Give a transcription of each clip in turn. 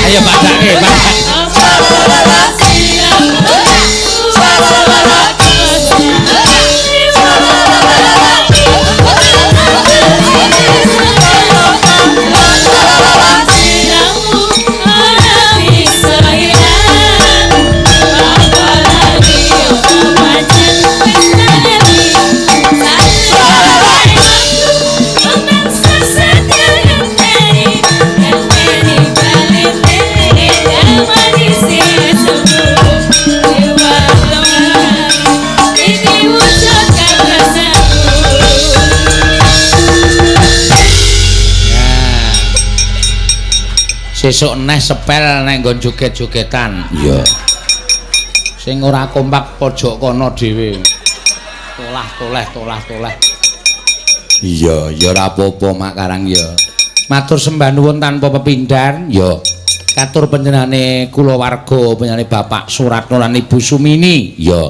Ayo padake, padake. Sesuk neh sepel nek nggon joget-jogetan. Iya. Sing ora kompak pojok kono dhewe. Tolah-toleh, tolah-toleh. Iya, ya ora apa-apa Mak Karang ya. Matur sembah nuwun tanpa pepindhan. Ya. Katur panjenengane kulawarga, panjenengane Bapak Suratno lan Ibu Sumini. Ya.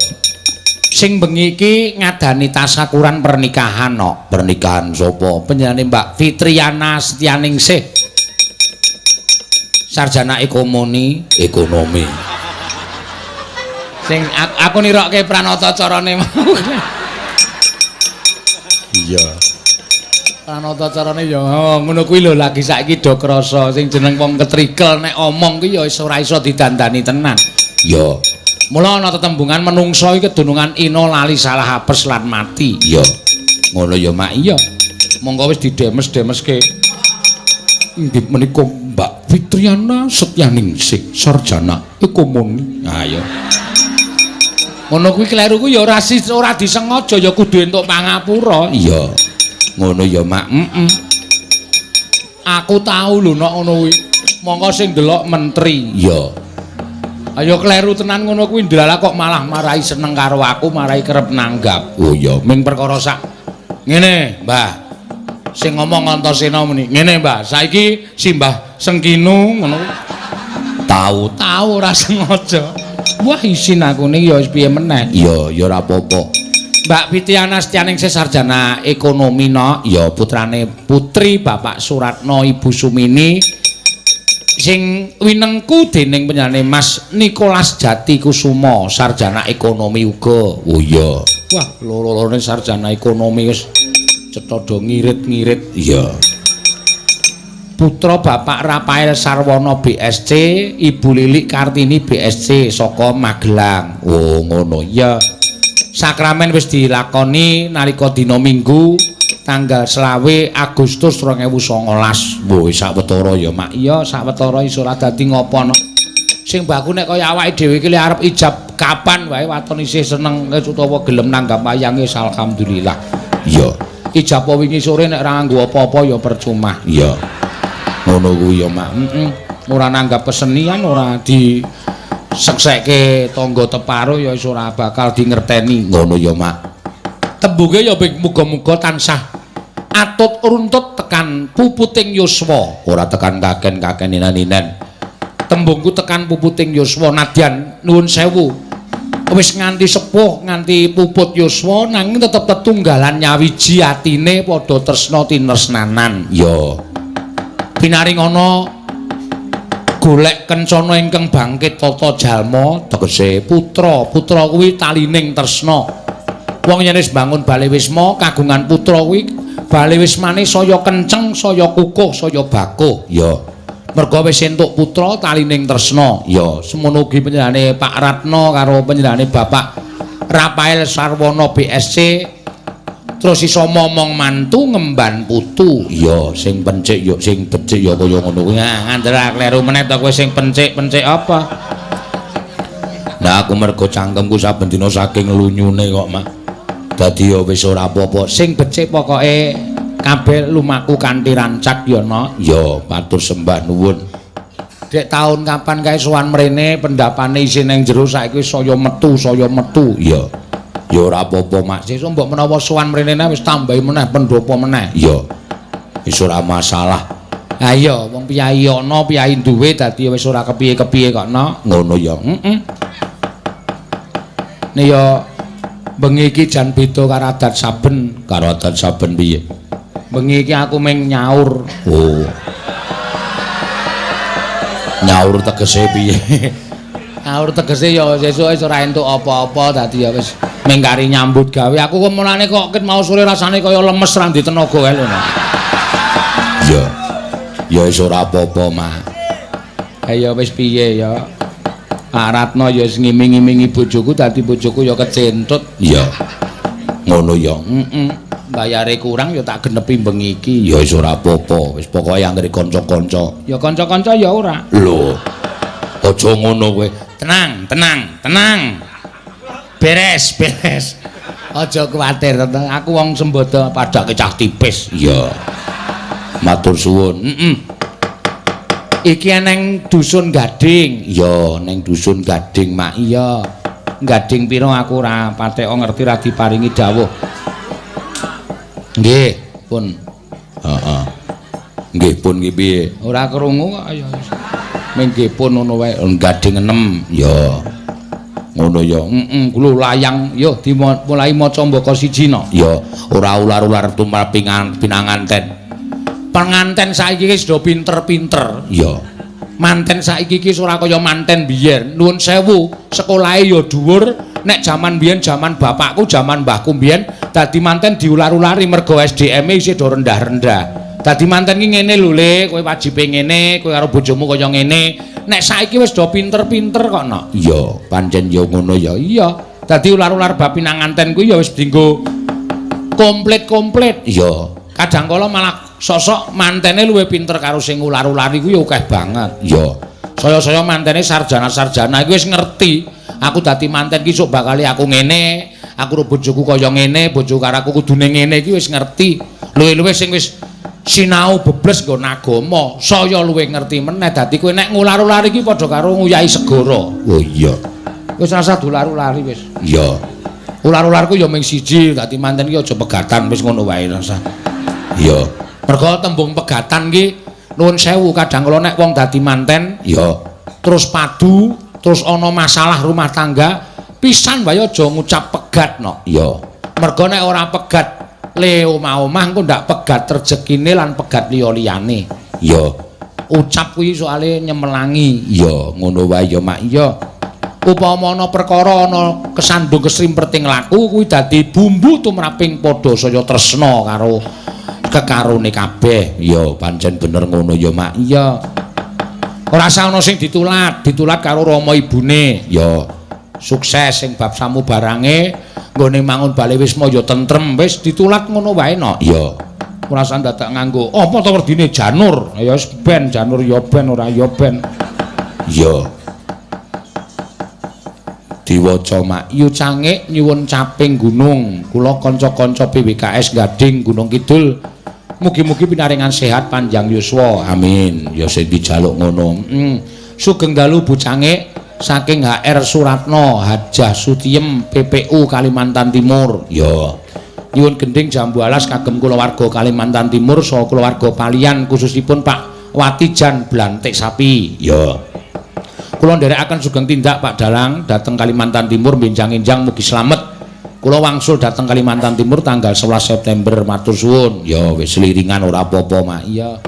Sing bengi iki ngadani tasakuran pernikahan no. Pernikahan sapa? Panjenengane Mbak Fitriana Setianingsih. Sarjana ekonomi, ekonomi. Sing aku nirokke pranata carane mau. Iya. Pranata carane ya ngono kuwi lho lagi saiki do krasa sing jeneng wong ketrikel nek omong kuwi ya ora iso didandani tenan. Iya. Mula ana tetembungan menungsa iki kedunungan ina lali salah apes lan mati. Iya. Ngono ya Mak. Iya. Monggo wis didemes-demeske. Inggih menika Mbak Fitriana Setyaningsih, sarjana ekonomi. Ha iya. Ngono kuwi kleru kuwi ya ora ora disengaja ya kudu entuk pangapura. Iya. Ngono ya Mak. Heeh. Aku tau lho nek ngono kuwi. Monggo sing ndelok menteri. Iya. Ayo kleru tenan ngono kuwi ndelalah kok malah marai seneng karo aku, marai kerep nanggap. Oh iya, ming perkara sak ngene, Mbah. Sing ngomong Antasena muni, ngene Mbah, saiki si Mbah Sengkinu ngono. Tau-tau ora sengaja. Wah isin aku niki ya wis piye meneh. Iya, ya ora apa-apa. Mbak Fitriana Setyaningsih sarjana ekonomi no, ya putrane putri Bapak Suratno Ibu Sumini sing winengku dening panjenengane Mas Nicholas Jati Kusumo sarjana ekonomi uga. Oh iya. Wah, loro-lorone sarjana ekonomi wis cetha do ngirit-ngirit. Iya. Putra Bapak Rafael Sarwono BSC, Ibu Lilik Kartini BSC saka Magelang. Oh, ngono. Iya. Sakramen wis dilakoni nalika dina Minggu tanggal 25 Agustus 2019. Wah, sawetara ya, Mak. Iya, sawetara iso ora dadi ngopo no. Sing baku nek kaya awake dhewe iki arep ijab kapan wae waton isih seneng utawa gelem nanggap wayange alhamdulillah. Iya. Ijab wingi sore nek ora nganggo apa-apa ya percuma. Iya. Ngono kuwi ya, Mak. Heeh. Ora nanggap kesenian, ora di sekseke tangga teparo ya wis ora bakal dingerteni. Ngono ya, Mak. Tembunge ya muga-muga tansah atut runtut tekan puputing yuswa, ora tekan kaken-kaken ninen-ninen. Tembungku tekan puputing yuswa nadyan nuwun sewu. Wis nganti sepuh, nganti puput yuswa nanging tetep tetunggalan nyawiji atine padha tresna tinresnanan. Ya. Pinaring ana golek kencana ingkang bangkit tata jalma tegese putra. Putra kuwi talining tresna. Wong yen wis bangun bale wisma kagungan putra kuwi bale wismane saya kenceng, saya kukuh, saya bakuh. Ya. Merga wis entuk putra talining tresna. Ya, semono ugi panjenengane Pak Ratno karo panjenengane Bapak Rafael Sarwono BSC terus iso momong mantu ngemban putu. Iya, sing pencik ya sing becik ya kaya ngono kuwi. Ngandel kleru meneh to kowe sing pencik-pencik apa? Nah aku mergo cangkemku saben dina saking lunyune kok, Mak. Dadi ya wis ora apa-apa. Sing becik pokoke kabeh lumaku kanthi rancak ya, Nok. Ya, matur sembah nuwun. Dek taun kapan kae sowan mrene pendapane isih ning jero saiki saya metu, saya metu. Iya. Ya ora apa-apa, Mak. Sesuk mbok menawa sowan mrene wis tambahi meneh pendopo meneh. Iya. Wis ora masalah. Ha iya, wong piyayi ana, piyayi duwe dadi wis ora kepiye-kepiye kok, Nok. Ngono ya. Heeh. Nek ya bengi iki jan beda karo adat saben. Karo adat saben piye? Bengi iki aku mung nyaur. Oh. Nyaur tegese piye? Nyaur tegese ya sesuk wis ora entuk apa-apa dadi ya wis mung kari nyambut gawe. Aku kok mulane kok ket mau sore rasane kaya lemes ra ndek tenaga kae lho. Ya. Ya wis ora apa-apa, Mak. Ya wis piye ya. Pak Ratno ya wis ngiming-imingi bojoku dadi bojoku ya kecentut. Iya. Ngono ya. Heeh. Bayare kurang ya tak genepi bengi iki. Ya wis ora apa-apa. Wis pokoke anggere kanca-kanca. Ya kanca-kanca ya ora. Lho. Aja ngono kowe. Tenang, tenang, tenang. Beres, beres. Aja kuwatir, aku wong sembodo padake cah tipis. Iya. Matur suwun. Heeh. Iki neng dusun Gading. Iya, neng dusun Gading, Mak. Iya. Gading pira aku ora patek ngerti ra diparingi dawuh. Nggih, pun. Heeh. Nggih pun ki piye? Ora krungu kok ya. Ming nggih pun ngono wae. Gading 6. Ya. Ngono ya. Heeh, kulo layang yo dimulai maca mbaka siji no. Ya, ora ular-ular tumrap pinanganten. Penganten saiki wis do pinter-pinter. Ya. Manten saiki iki ora kaya manten biyen. Nuwun sewu, sekolahe ya dhuwur. Nek jaman biyen, jaman bapakku, jaman mbahku biyen, dadi manten diular-ulari mergo SDM-e isih do rendah-rendah. Dadi manten ki ngene lho, Le, kowe wajibe ngene, kowe karo bojomu kaya ngene. Nek saiki wis do pinter-pinter kok, Nok. Iya, pancen ya ngono ya. Iya. Dadi ular-ular bab pinanganten kuwi ya wis dienggo Komplit-komplit. Iya. Kadang kala malah sosok mantene luwih pinter karo sing ular-ulari kuwi akeh banget. Iya. Saya-saya mantene sarjana-sarjana iku wis ngerti, aku dadi manten ki sok bakal aku ngene, aku ro bojoku kaya ngene, bojoku karo aku kudune ngene iki wis ngerti. Luwih-luwih sing wis sinau bebles nggon agama, saya luwih ngerti meneh. Dadi kowe nek ngular-ulari iki padha karo nguyahi segara. Oh iya. Wis rasah dular-ulari wis. Iya. Ular-ularku ya mung siji, dadi manten ki aja pegatan wis ngono wae rasah. Iya. Mergo tembung pegatan ki nuwun sewu kadang kala nek wong dadi manten, iya, terus padu, terus ana masalah rumah tangga, pisan wae aja ngucap pegat no. Iya. Mergo nek ora pegat le omah-omah engko ndak pegat rejekine lan pegat liya-liyane. Iya. Ucap kuwi soale nyemelangi. Iya, ngono wae ya, Mak. Iya. Upama ana perkara ana kesandung kesrimpeting laku kuwi dadi bumbu tumraping padha saya tresna karo kekarone kabeh. Iya, pancen bener ngono ya, Mak. Iya. Ora usah ana sing ditulat, ditulat karo rama ibune. Ya. Sukses sing bab samubarange, nggone mangun bale wisma ya tentrem, wis ditulat ngono wae no. Iya. Ora usah dadak nganggo apa to werdine janur. Ya wis ben janur ya ben ora ya ben. Iya. Diwaca Mak Yu Cangik nyuwun caping gunung. Kula kanca-kanca PWKS Gading Gunung Kidul mugi-mugi pinaringan sehat panjang yuswa. Amin. Ya sing dijaluk ngono. Sugeng dalu Bu Cangik saking HR Suratno Hajah Sutiem PPU Kalimantan Timur. Ya. Nyuwun gending jambu alas kagem kulawarga Kalimantan Timur saha kulawarga Palian khususipun Pak Watijan Blantik Sapi. Ya. Kula nderekaken sugeng tindak Pak Dalang dhateng Kalimantan Timur benjang-enjang mugi slamet. Kula wangsul dhateng Kalimantan Timur tanggal 11 September matur suwun. Ya wis liringan ora apa-apa, Mak. Iya.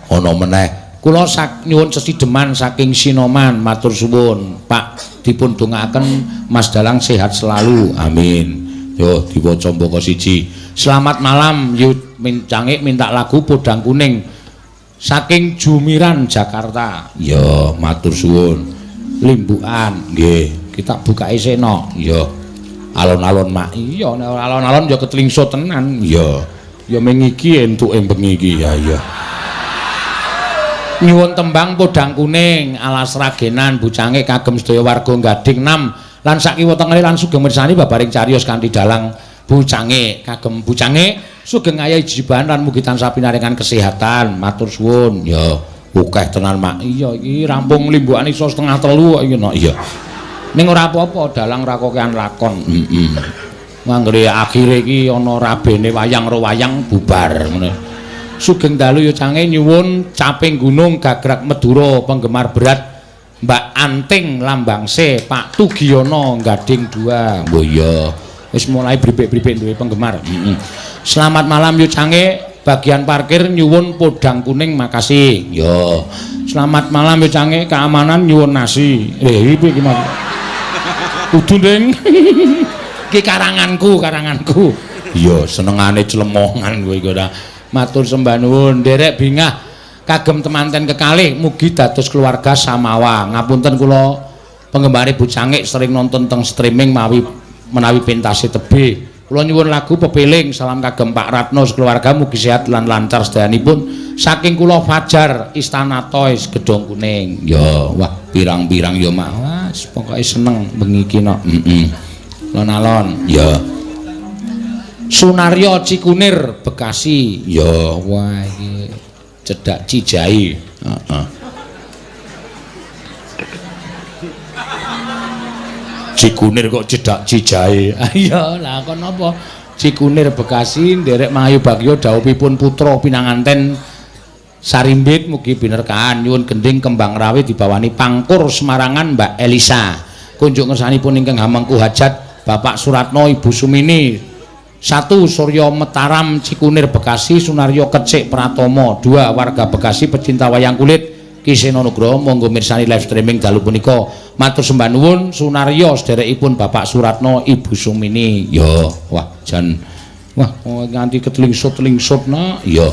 Ana meneh. Kula nyuwun sesideman saking Sinoman matur suwun. Pak dipun dongaaken Mas Dalang sehat selalu. Amin. Yo diwaca mbaka siji. Selamat malam Yu Cangik minta lagu Podang Kuning saking Jumiran Jakarta. Ya matur suwun. Limbukan nggih, kita bukake seno. Ya. Alon-alon Mak. Iya nek alon-alon ya ketlingsut tenan. Ya. Ya ming iki entuke bengi iki. Ya iya. Nyuwun tembang Podang Kuning alas Ragenan Bu Cangik kagem sedaya warga Gading 6 lan sakiwa tengene lan sugeng mirsani babaring cariyos kanthi dalang Bu Cangik. Kagem Bu Cangik sugeng ayahi jibahan lan mugi tansah pinaringan kesehatan. Matur suwun. Ya, akeh tenan Mak. Iya iki rampung limbukane iso 2:30 kok iki no. Iya. Ning ora apa-apa dalang ra kokean lakon. Heeh. Anggere akhire iki ana rabene wayang ro wayang bubar ngono. Sugeng dalu ya Cange nyuwun caping gunung gagrak Madura penggemar berat Mbak Anting Lambang C Pak Tugiono Gading 2. Oh iya. Wis mulai bribik-bribik duwe penggemar. Selamat malam Yu Cange, bagian parkir nyuwun Podang Kuning makasih. Yo. Selamat malam Yu Cange, keamanan nyuwun nasi. Eh iki piye iki Mas? Kudu ning. Iki karanganku, karanganku. Iya, senengane clemongan kowe iki ora. Matur sembah nuwun, nderek bingah kagem temanten kekalih mugi dados keluarga samawa. Ngapunten kula penggemare Bu Cangik sering nonton teng streaming mawi menawi pentase tebih. Kula nyuwun lagu Pepiling, salam kagem Pak Ratno sekeluarga mugi sehat lan lancar sedayanipun. Saking kula Fajar Istana Toys Gedhong Kuning. Ya, wah pirang-pirang ya Mak. Wah, pokoke seneng bengi iki nok. Heeh. Alon-alon. Ya. Sunaryo Cikunir Bekasi. Ya, wah iki cedhak Cijai. Heeh. Cikunir kok cedhak Cijai. Iya, lah kon napa? Cikunir Bekasi nderek Mangayu Bagyo dhawuhipun putra pinanganten Sarimbit mugi binerkahan nyuwun gending Kembang Rawe dibawani Pangkur Semarangan Mbak Elisa. Kunjuk ngersanipun ingkang hamengku hajat Bapak Suratno Ibu Sumini. 1 Surya Mataram Cikunir Bekasi Sunaryo Kecik Pratomo. 2 warga Bekasi pecinta wayang kulit Ki Seno Nugroho monggo mirsani live streaming dalu punika. Matur sembah nuwun Sunaryo sederekipun Bapak Suratno Ibu Sumini. Ya, wah jan wah nganti ketlingsut-tlingsut nak. Ya.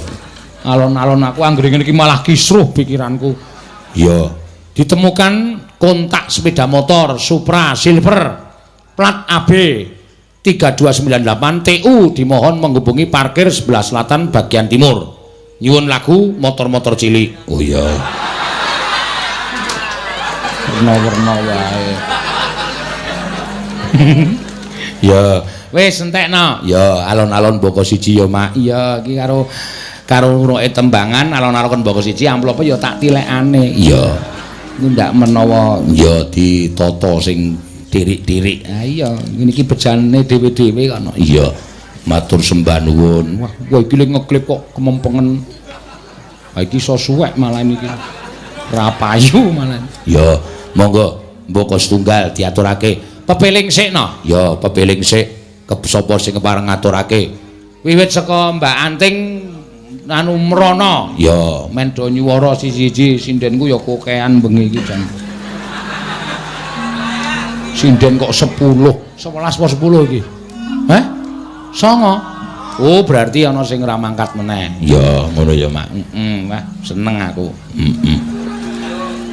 Alon-alon aku anggere ngene iki malah kisruh pikiranku. Ya. Ditemukan kontak sepeda motor Supra Silver plat AB 3298 TU dimohon menghubungi parkir sebelah selatan bagian timur. Nyuwun lagu motor-motor cilik. Oh iya. Werna-werna wae. Ya, wis entekno. Ya, alon-alon boko siji ya, Mak. Iya, iki karo karo uruke tembangan alon-alon kon boko siji amplope ya tak tilekane. Iya. Ndak menawa ya ditata sing tirik-tirik. Ha iya, ngene iki bejane dhewe-dhewe kono. Iya. Matur sembah nuwun. Wah, kowe iki le ngeklip kok kemempengen. Ha iki iso suwek malah niki. Ra payu malah. Ya, monggo mboko setunggal diaturake. Pepeling sik no. Ya, pepeling sik. Sapa sing kepareng ngaturake? Wiwit saka Mbak Anting anu mrono. Ya, men do nyuwara siji-siji sindenku ya kokean bengi iki jan. Sinden kok 10, 11 apa 10 iki? Heh? 9. Oh, berarti ana sing ora mangkat meneh. Ya, ngono ya, Mak. Heeh, wah, seneng aku. Heeh.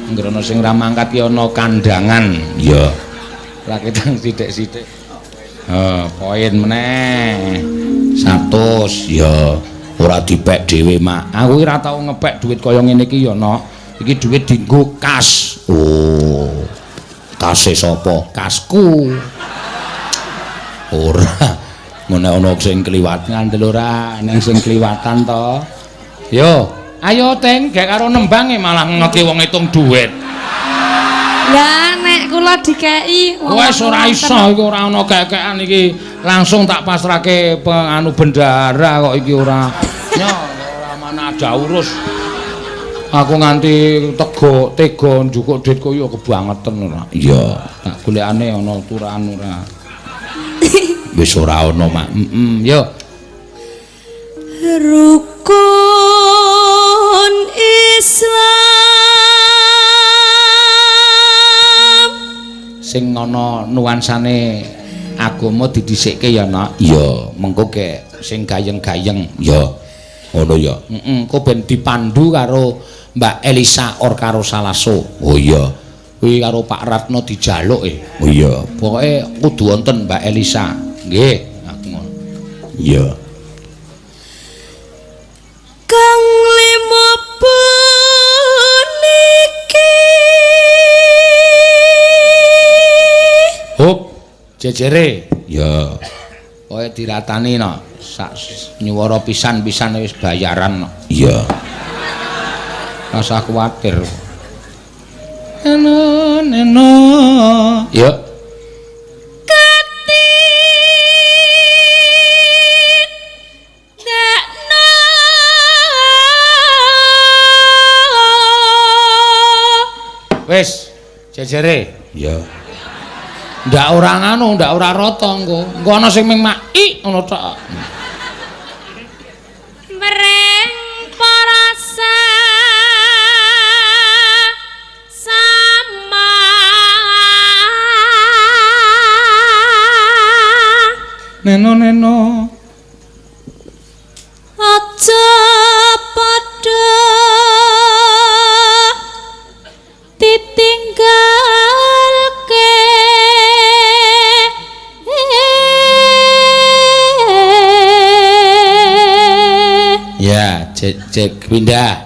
Angger ana sing ora mangkat ki ana kandangan. Ya. Raketang sithik-sithik. Heh, poin meneh. 100. Ya, ora dipek dhewe, Mak. Aku ora tau ngepek duit kaya ngene iki ya, Nok. Iki duit dienggo kas. Oh. Kase sapa? Kasku. Ora. Ngono ana sing kliwat ngandel ora, nang sing kliwatan to. Yo, ayo Teng, gek karo nembange malah ngeti wong ngitung duit. Lah nek kula dikeki wong wis ora iso iki ora ana kekekan iki. Langsung tak pasrahke anu bendahara kok iki ora. Nyo, ora mana ada urus. Aku nganti tego tega njukuk duit koyo kebangetan ora. Iya, tak golekane ana turahan ora. Wis ora ana, Mak. Heeh, yo. Rukun Islam sing ana nuansane agama didhisikke ya, Nak. Iya, mengko gek sing gayeng-gayeng. Ya. Ngono ya. Heeh, engko ben dipandu karo Mbak Elisa or karo Salaso. Oh iya. Kuwi karo Pak Ratno dijaluk e. Oh iya. Pokoke kudu wonten Mbak Elisa. Nggih, aku ngono. Iya. Kang lima puniki. Hup, jejere. Ya. Pokoke diratani no. Sak nyuwara pisan-pisan wis bayaran no. Iya. Rasa kuwatir. Eno neno. Ya. Katindakno. Wis, jejere. Ya. Ndak ora nganu, ndak ora rata engko. Engko ana sing ming maki ngono tok. Mring para sama. Neno neno. Aja padha ditinggalke. Ya, cek pindah.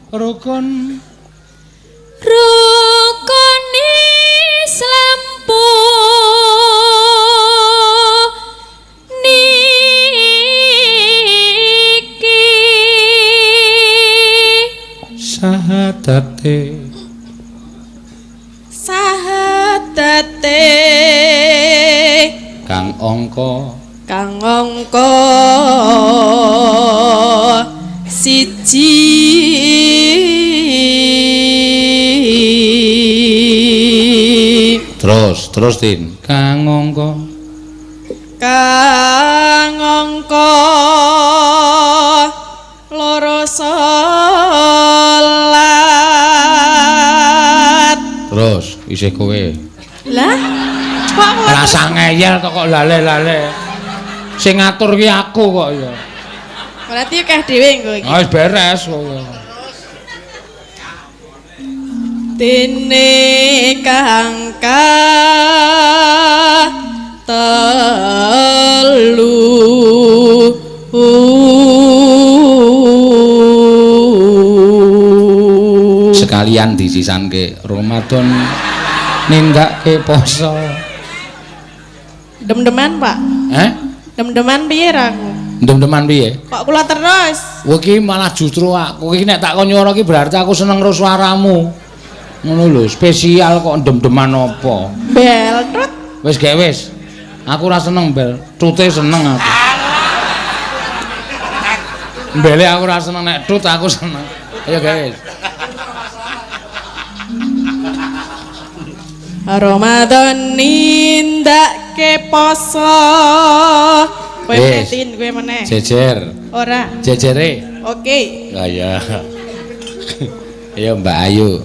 Rukun Rukun Islam puniki. Sahadate. Sahadate kang angka kang angka siji. Terus, terus Tin. Kang angka kang angka loro salat. Terus isih kowe. Lah, kok rasa ngeyel to kok lale-lale. Sing ngatur ki aku kok ya. Berarti akeh dhewe engko iki. Ah wis beres kok. Dene kang telu. Sekalian disisanke Ramadan nindakke poso. Dem-deman, Pak. Heh? Dem-deman piye ra aku? Dem-deman piye? Kok kula terus? Kowe iki malah justru aku iki nek tak kon nyuara iki berarti aku seneng karo suaramu. Ngono lho, spesial kok dem-deman apa? Bel trut. Wis gek wis. Aku ora seneng bel, tute seneng aku. Bele aku ora seneng nek tut aku seneng. Ayo gek wis. Ramadan nindake poso. Kowe metin kowe meneh. Jejer. Ora. Jejere. Oke. Lah ya. Ayo Mbak Ayu.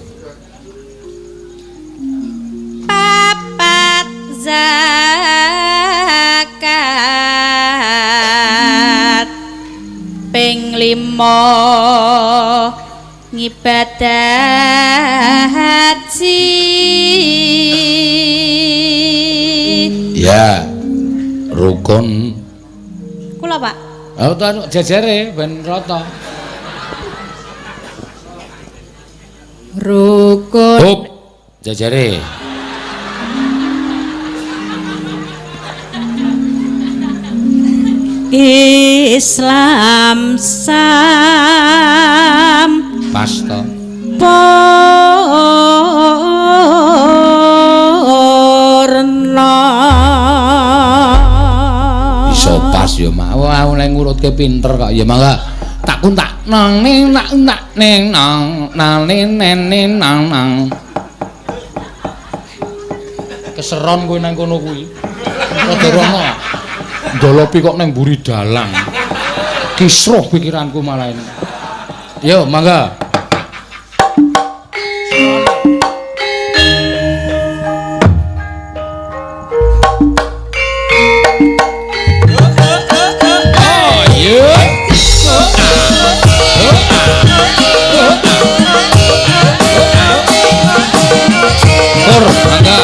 Papat zakat ping 5 ngibadah haji. Ya. Rukun. Kula, Pak. Oh, to jejere ben rata. Rukun. Hup, jejere. Islam sam pas to. Purna. Iso pas ya mak. Wah, aku nek ngurutke pinter kok ya mangga. Tak kuntak nang ning nak nak ning nang nang ning ning nang nang. Keseron kowe nang kono kuwi. Rada rono. Ndolopi kok nang mburi dalang. Kisruh pikiranku malah ini. Yo, mangga. Oh, iya. Tur, mangga.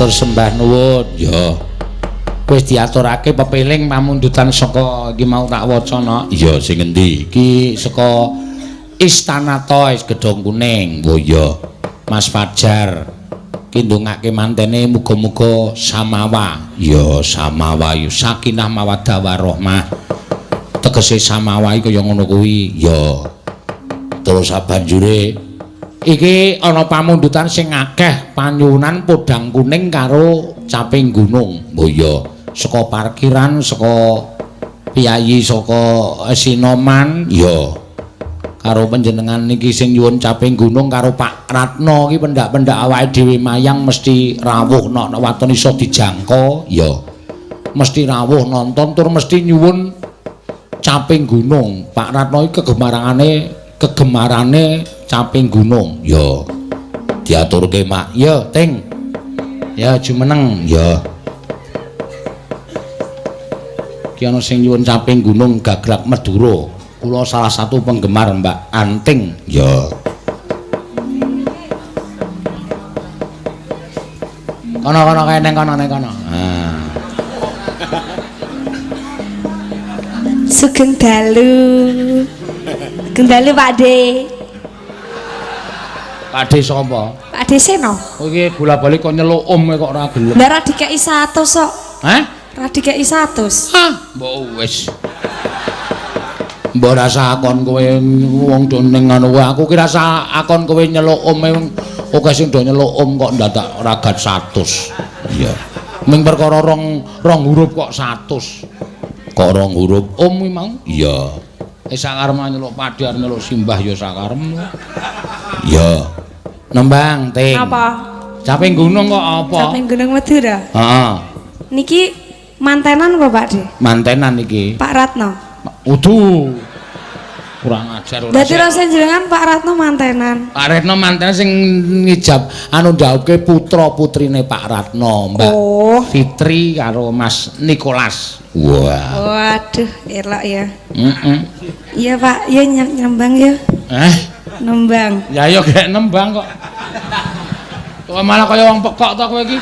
Matur sembah nuwun. Ya. Wis diaturake pepiling pamundutan saka iki mau tak waca, Nok. Iya, sing endi? Iki saka Istana Toys Gedhong Kuning. Oh iya. Mas Fajar ki ndongake mantene muga-muga samawa. Ya, samawa ya sakinah mawaddah warahmah. Tegese samawa iki kaya ngono kuwi. Ya. Terus sabanjure iki ana pamundutan sing akeh panyuwunan podang kuning karo caping gunung. Oh iya, saka parkiran, saka piyayi, saka sinoman, iya. Karo panjenengan niki sing nyuwun caping gunung karo Pak Ratno iki pendak-pendak awake dhewe mayang mesti rawuh nek waton iso dijangka, ya. Mesti rawuh nonton tur mesti nyuwun caping gunung. Pak Ratno iki kegemarane caping gunung. Ya. Diaturke, Mak. Ya, Ting. Ya jumeneng, ya. Ki ana sing nyuwun caping gunung gagrag Madura. Kula salah satu penggemar Mbak Anting. Ya. Kono-kono kae neng kono neng kono. Ah. Sugeng dalu. Sugeng dalu Pak De. Pak De sapa? Pak De Seno. Oh iki bola-bali kok nyeluk om kok ora gelem. Lah ra dikeki 100 kok. Hah? Ra dikeki 100. Hah, mbok wis. Mbok rasa akon kowe wong do ning ngono kuwi. Aku ki rasa akon kowe nyeluk om akeh sing do nyeluk om kok ndadak ragat 100. Iya. Ming perkara rong huruf kok 100. Kok rong huruf om kuwi mau? Iya. Sakarepmu nyeluk Pakde arep nyeluk simbah ya sakarepmu. Iya. Nembang, Ting. Apa? Caping gunung kok apa? Caping gunung Madura. Heeh. Niki mantenan apa Pak De? Mantenan iki. Pak Ratno. Udu. Kurang ajar ora. Dadi rasa jenengan Pak Ratno mantenan. Pak Ratno mantenan sing ngijab anu ndhawuhke putra-putrine Pak Ratno, Mbak Fitri karo Mas Nicholas. Wah. Waduh, elok ya. Heeh. Iya, Pak, ya nembang ya. Eh? Nembang. Ya ya gek nembang kok. Kok malah kaya wong pekok to kowe iki.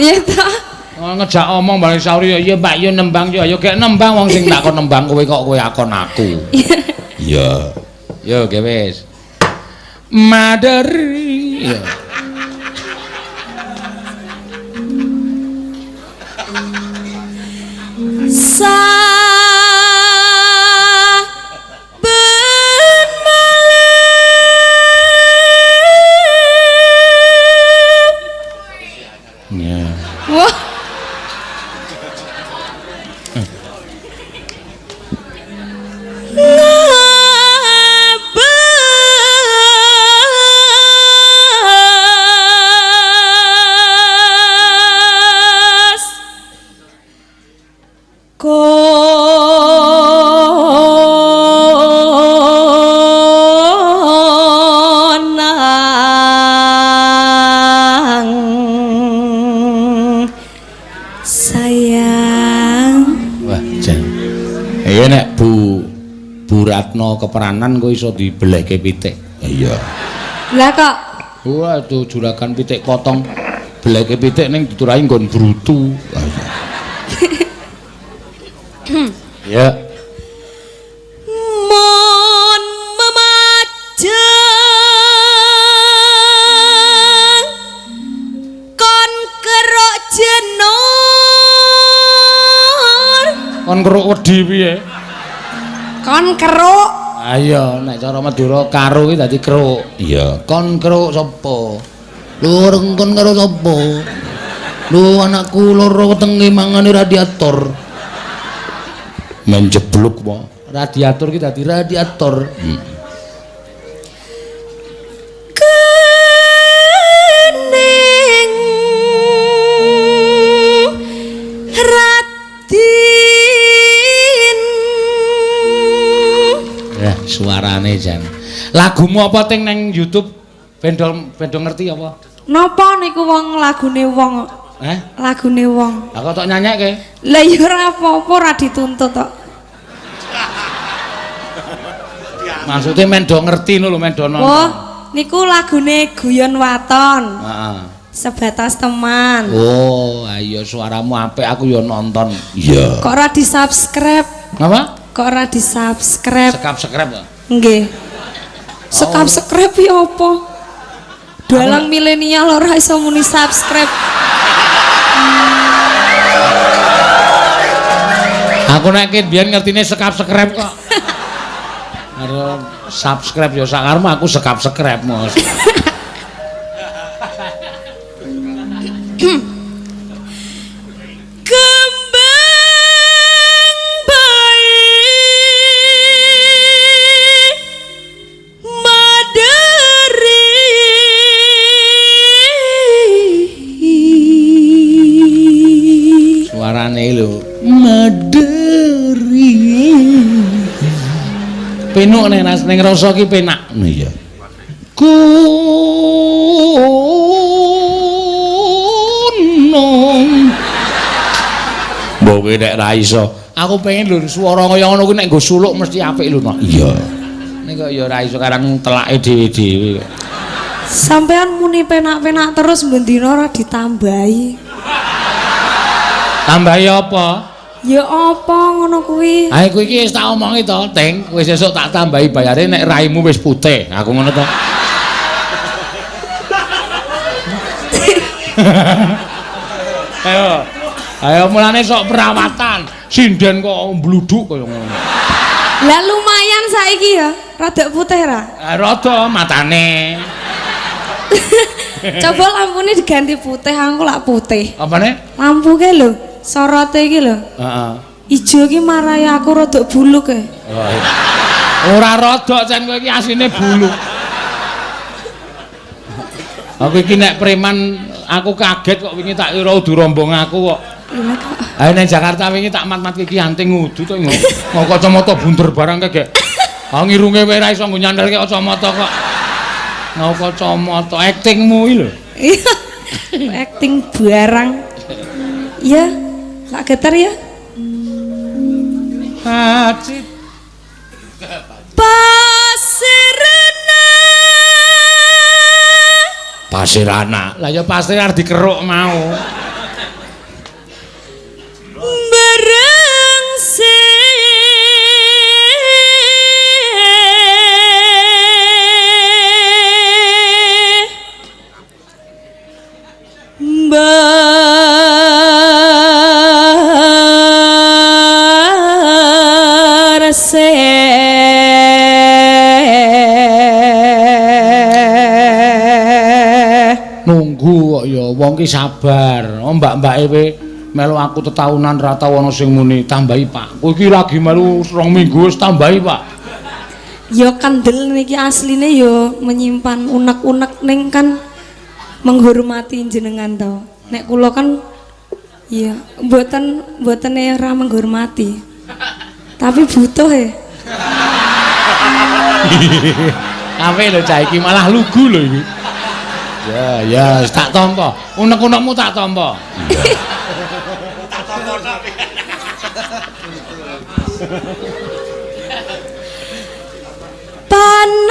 Iya to. Ngejak omong balik sauri ya iya Mbak yo nembang yo ayo gek nembang wong sing takon nembang kowe kok kowe akon aku. Iya. Yo ge wis. Maderi. Iya. Saben malam. Ya. Wah. Ngabas konang sayang. Wah, jan. Iya nek Bu Ratno keperanan kok iso dibelehke pitik. Iya. Lah kok waduh juragan pitik potong belehke pitik ning diturahi nggon brutu. Ya. Mon memajang kon keruk jenur. Kon keruk wedi piye? Kon keruk. Ayo nek cara Madura karo iki dadi keruk. Iya, kon keruk sapa? Lho kon karo sapa? Lho anakku loro wetenge mangane radiator. Menjebluk wae. Radiator ki dadi radiator. Kening Radin. Ya, suarane jan. Lagumu apa ting nang YouTube? Ben do ngerti apa? Napa niku wong lagune wong? Eh? Lagune wong. Lah kok tok nyanyekke? Lah ya ora apa-apa, ora dituntut tok. Maksudnya men do ngerti lho, men do nonton. Oh, niku lagune Guyon Waton. Heeh. Sebatas teman. Oh, ayo suaramu apik, aku ya nonton. Iya. Kok ora di-subscribe? Ngapa? Kok ora di-subscribe? Sekap-subscribe to? Nggih. Sekap-subscribe ya apa? Dalang milenial ora iso muni subscribe. Aku nek biyen ngertine sekap-subscribe kok. Karo subscribe ya sakarmu aku sekap-subscribe, Mas. Kembang bayi maderi. Suarane lho maderi. Penuk nek ning rasa ki penak. Iya. Gunung. Mbok kowe nek ra iso. Aku pengen lho swara kaya ngono kuwi nek nggo suluk mesti apik lho, Nok. Iya. Nek kok ya ora iso karang telake dhewe-dhewe. Sampean muni penak-penak terus bendina ora ditambahi. Tambahi apa? Ya apa ngono kuwi? Ha iku iki wis tak omongi to, Ting. Wis sesuk tak tambahi bayare nek raimu wis putih. Aku ngono to. Ayo. Ayo mulane sok perawatan. Sinden kok mbluduk kaya ngono. Lah lumayan saiki ya, rada putih ra? Rada matane. Coba lampune diganti putih, aku lak putih. Apane? Lampu ke lho, sorote iki lho. Heeh. Ijo iki marai aku rada buluk e. Oh, iya. Ora rada cen kowe iki asline buluk. Aku iki nek preman aku kaget kok wingi tak kira udu rombong aku kok. Iya kok. Ayo nang Jakarta wingi tak mat-mat iki anting udu to ngo. Kacamata bunder barang kek. Ah ngirunge wae ra iso nggo nyandelke kacamata kok. Nggo kacamata aktingmu iki lho. Iya. Acting barang. Iya, tak getar ya. Pacit. Pasirana. Pasirana. Lah ya pasir arep dikeruk mau. Berengse. Berse. Nunggu kok ya wong ki sabar. Oh mbak-mbake we melu aku tetaunan ra tau ana sing muni tambahi Pak. Kowe iki lagi melu 2 minggu wis tambahi Pak. Ya kendel niki asline ya menyimpan unek-unek ning kan menghormati jenengan to. Nek kula kan iya mboten ora menghormati. Tapi butuh e. Ape lho cah iki malah lugu lho iki. Ya ya tak tampa. Unek-unekmu tak tampa. Tak tampa tok. Panas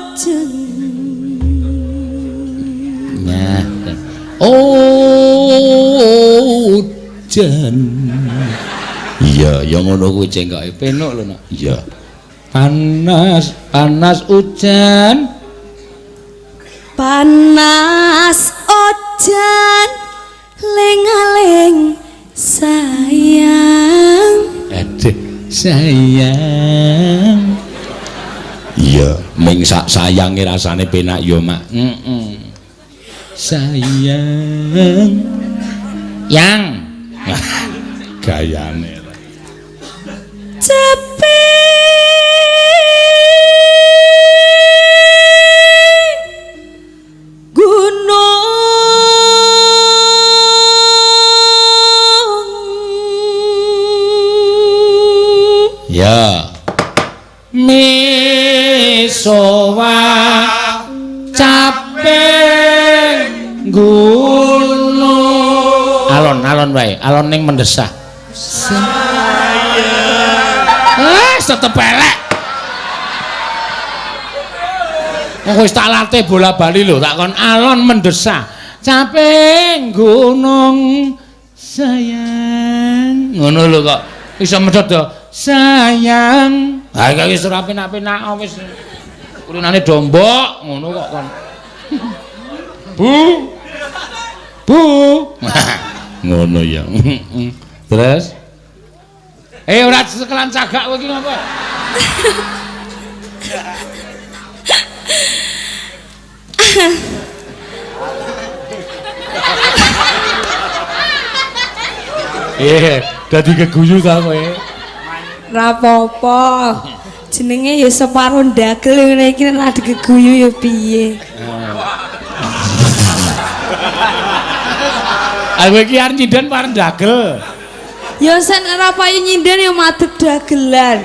ojeng. Nah, ojen. Iya, ya ngono kuwi cengkoke penuk lho, Nak. Iya. Panas, panas ujan. Panas ojan ling-aling sayang. Aduh, sayang. Iya, ming sak sayange rasane penak ya, Mak. Heeh. Sayang. Yang. Gayane. Cepi gunung. Ya. Misowa caping gunung. Alon-alon wae, alon ning mendesah. Sayang. Tetep elek. Wong wis tak latih bola-bali lho, tak kon alon mendesah. Caping gunung sayang. Ngono lho kok iso medhot to. Sayang. Ha iki wis ora penak-penak wis. Kulunane dombok ngono kok kon. Bu. Bu. Ngono ya. Terus ora sekelan cagak kowe iki ngapa? Dadi keguyu ta kowe. Ora apa-apa. Jenenge ya separo ndagel ngene iki nek dikeguyu ya piye. Aku iki arep nyinden pareng dagel. Ya sen ora payu nyinden ya madhep dagelan.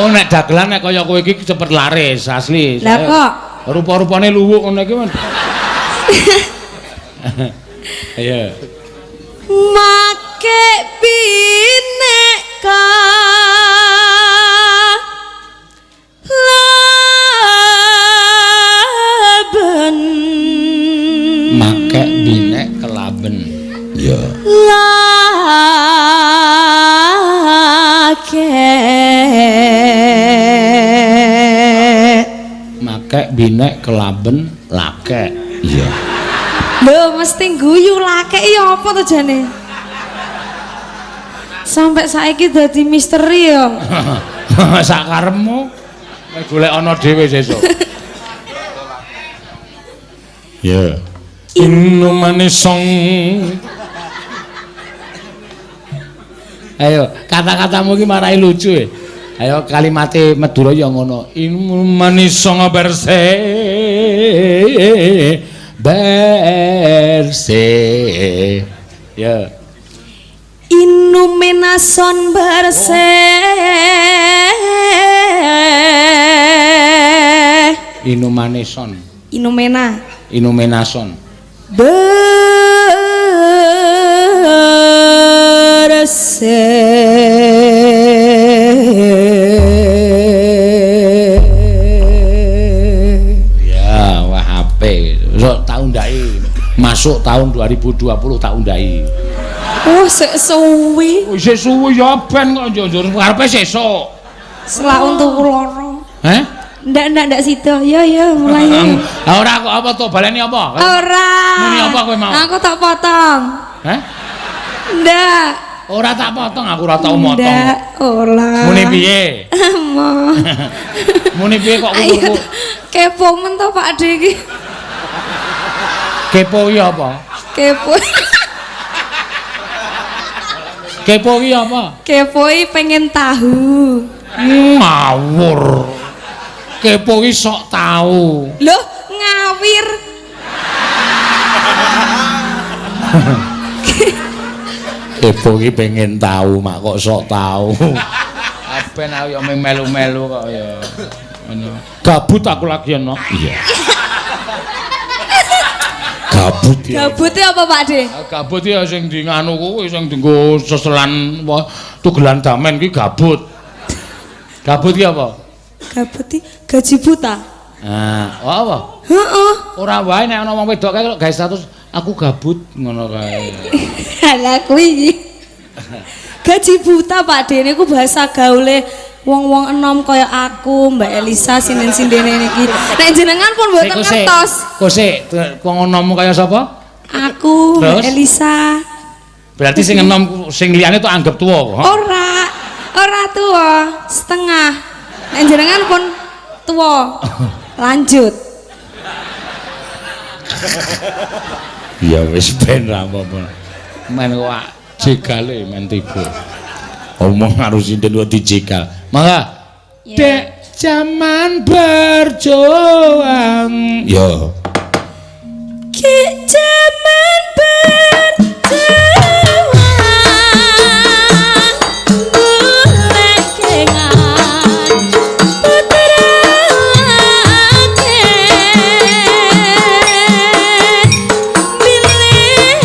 Oh nek dagelan nek kaya kowe iki cepet laris asli. Lah kok rupa-rupane luwuk ngono iki men. Ayo. Make bineka laben. Make binek kelaben. Ya. Lake. Make binek kelaben lake. Iya. Lho mesti guyu lake ya apa to jane? Sampai saiki dadi misteri ya. Sakarepmu kowe golek ana dhewe sesuk. Ya. Inumane song. Ayo, kata-katamu iki marai lucu e. Ayo kalimate Madura ya ngono. Inumane song berse. Berse. Ya. Inumenason berse. Inumaneson. Inumena. Inumenason. Berse. Ya, wah apik. Sok tak undai. Masuk tahun 2020 tak undai. Oh, sik suwi. Oh, sik suwi ya ben kok njur karepe sesuk. Selak untuku loro. Heh? Ndak sida. Ya ya mulai. Ha ora kok apa to baleni apa? Ora. Muni apa kowe mau? Aku tak potong. Heh? Ndak. Ora tak potong, aku ora tau motong. Ndak, ora. Muni piye? Mo. Muni piye kok kuku? Kepo men to Pak De iki. Kepo iki apa? Kepo. Kepo iki apa? Kepo iki pengen tahu. Ngawur. Kepo iki sok tahu. Loh, ngawir. Kepo iki pengen tahu, mak kok sok tahu. Ben aku ya melu-melu kok ya. Gabut aku lagi ana. Iya. Gabut ya. Gabut ya apa Pak De? Gabut ya sing di nganu kuwi sing dienggo seselan apa tugelan damen kuwi gabut. Gabut ki apa? Gabut ki gaji buta. Ah, apa? Heeh. Ora wae nek ana wong wedok kae kok gawe status aku gabut ngono kae. Lah kuwi iki. Gaji buta Pak De niku bahasa gaule wong-wong enom kaya aku, Mbak Elisa sinden-sindene niki. Nek jenengan pun mboten ngertos. Kok sik, wong enom kaya sapa? Aku, Mbak Elisa. Berarti sing enom sing liyane tok anggap tuwa kok. Ora. Ora tuwa, setengah. Nek jenengan pun tuwa. Lanjut. Ya wis ben ra apa-apa. Men kok jegale men tiba. Omong karo sinden kok dijegal. Mangga. Yeah. Dek jaman berjuang. Ya. Ki jaman berjuang. Bulekengan putrake milih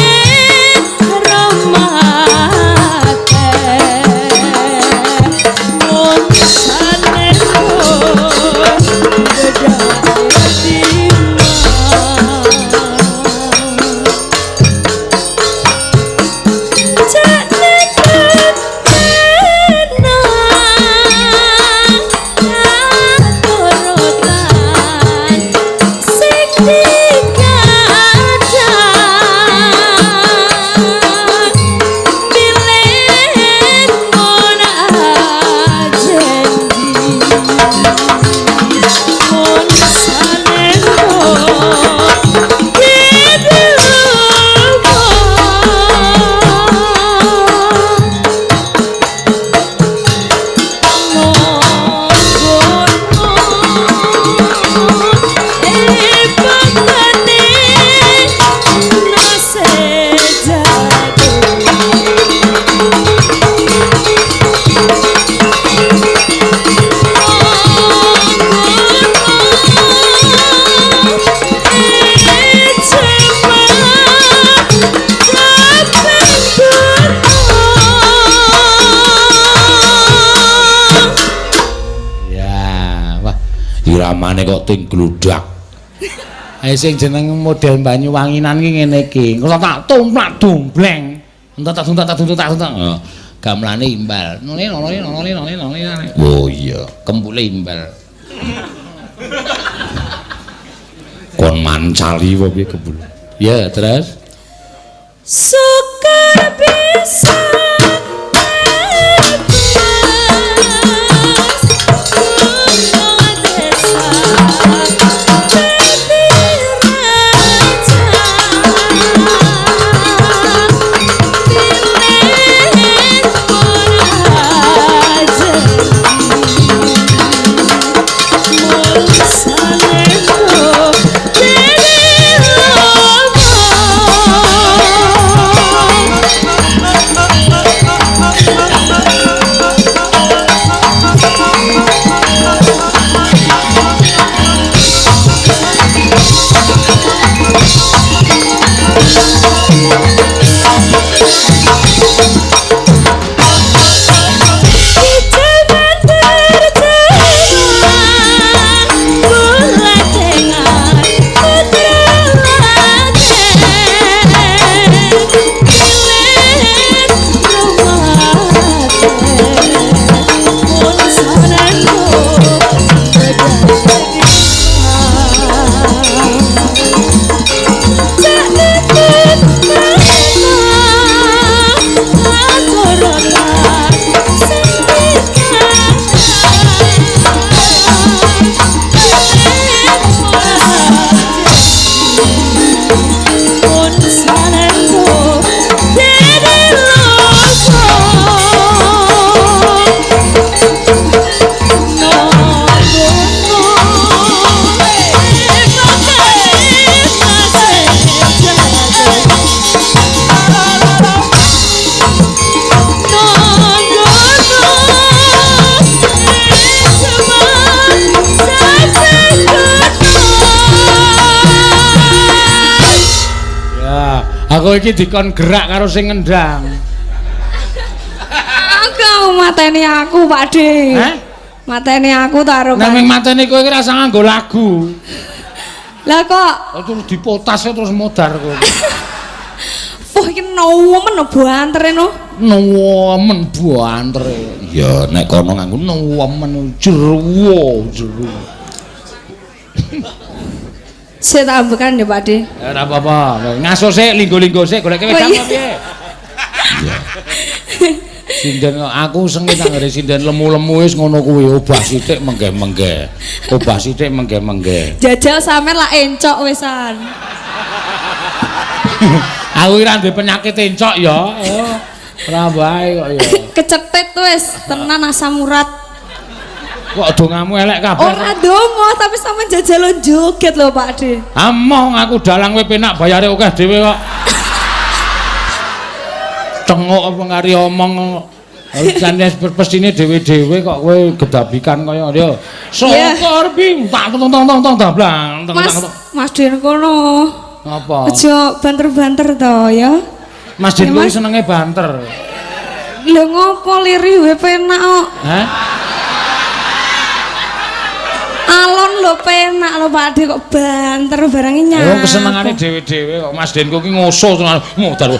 Umpamane kok ting gludak. Ayo sing jeneng model Banyuwanginan ki ngene iki. Engko tak tumplak dombleng. Entar tak tuntak tak tuntak tak tuntak. Oh, gamelane imbal. None none none none none. Oh iya, kembule imbal. Kon mancali apa piye kembul. Ya, terus Syukur bisa Aku iki dikon gerak karo sing ngendang. Aku mateni aku, Pak De. Hah? Mateni aku ta karo. Nek ming mateni kowe iki ra usah nganggo lagu. Lah kok terus dipotas terus modar kowe. Wah iki nemen bantere no. Nemen bantere. Ya nek kono nganggo nemen jeruwo jeru. Saya tak ambekan ya Pak De. Ya ora apa-apa. Ngaso sik, linggo-linggo sik goleke wedang apa piye? Iya. Sinden aku sengit anggere sinden lemu-lemu wis ngono kuwi obah sithik menggeh-menggeh. Obah sithik menggeh-menggeh. Jajal sampean lak encok wisan. Aku ora duwe penyakit encok ya. Oh, ora bae kok ya. Kecetit wis, tenan asam urat. Kok dongamu elek kabeh? Ora donga, tapi sampean jajal joget lho Pak De. Amoh aku dalang kowe penak bayare akeh dhewe kok. Tengok apa ngari omong. Jane pestine dhewe-dhewe kok kowe gedabikan kaya yo. Syukur bim tak tong tong tong dablang. Mas, Mas Den kono. Apa? Aja banter-banter to ya. Mas Den kuwi senenge banter. Lho ngopo lirih wae penak kok. Hah? Alon lho penak lho Pak De kok banter barangnya nyapa. Oh kesenengane dhewe-dhewe kok Mas Denku ki ngoso tenan modar.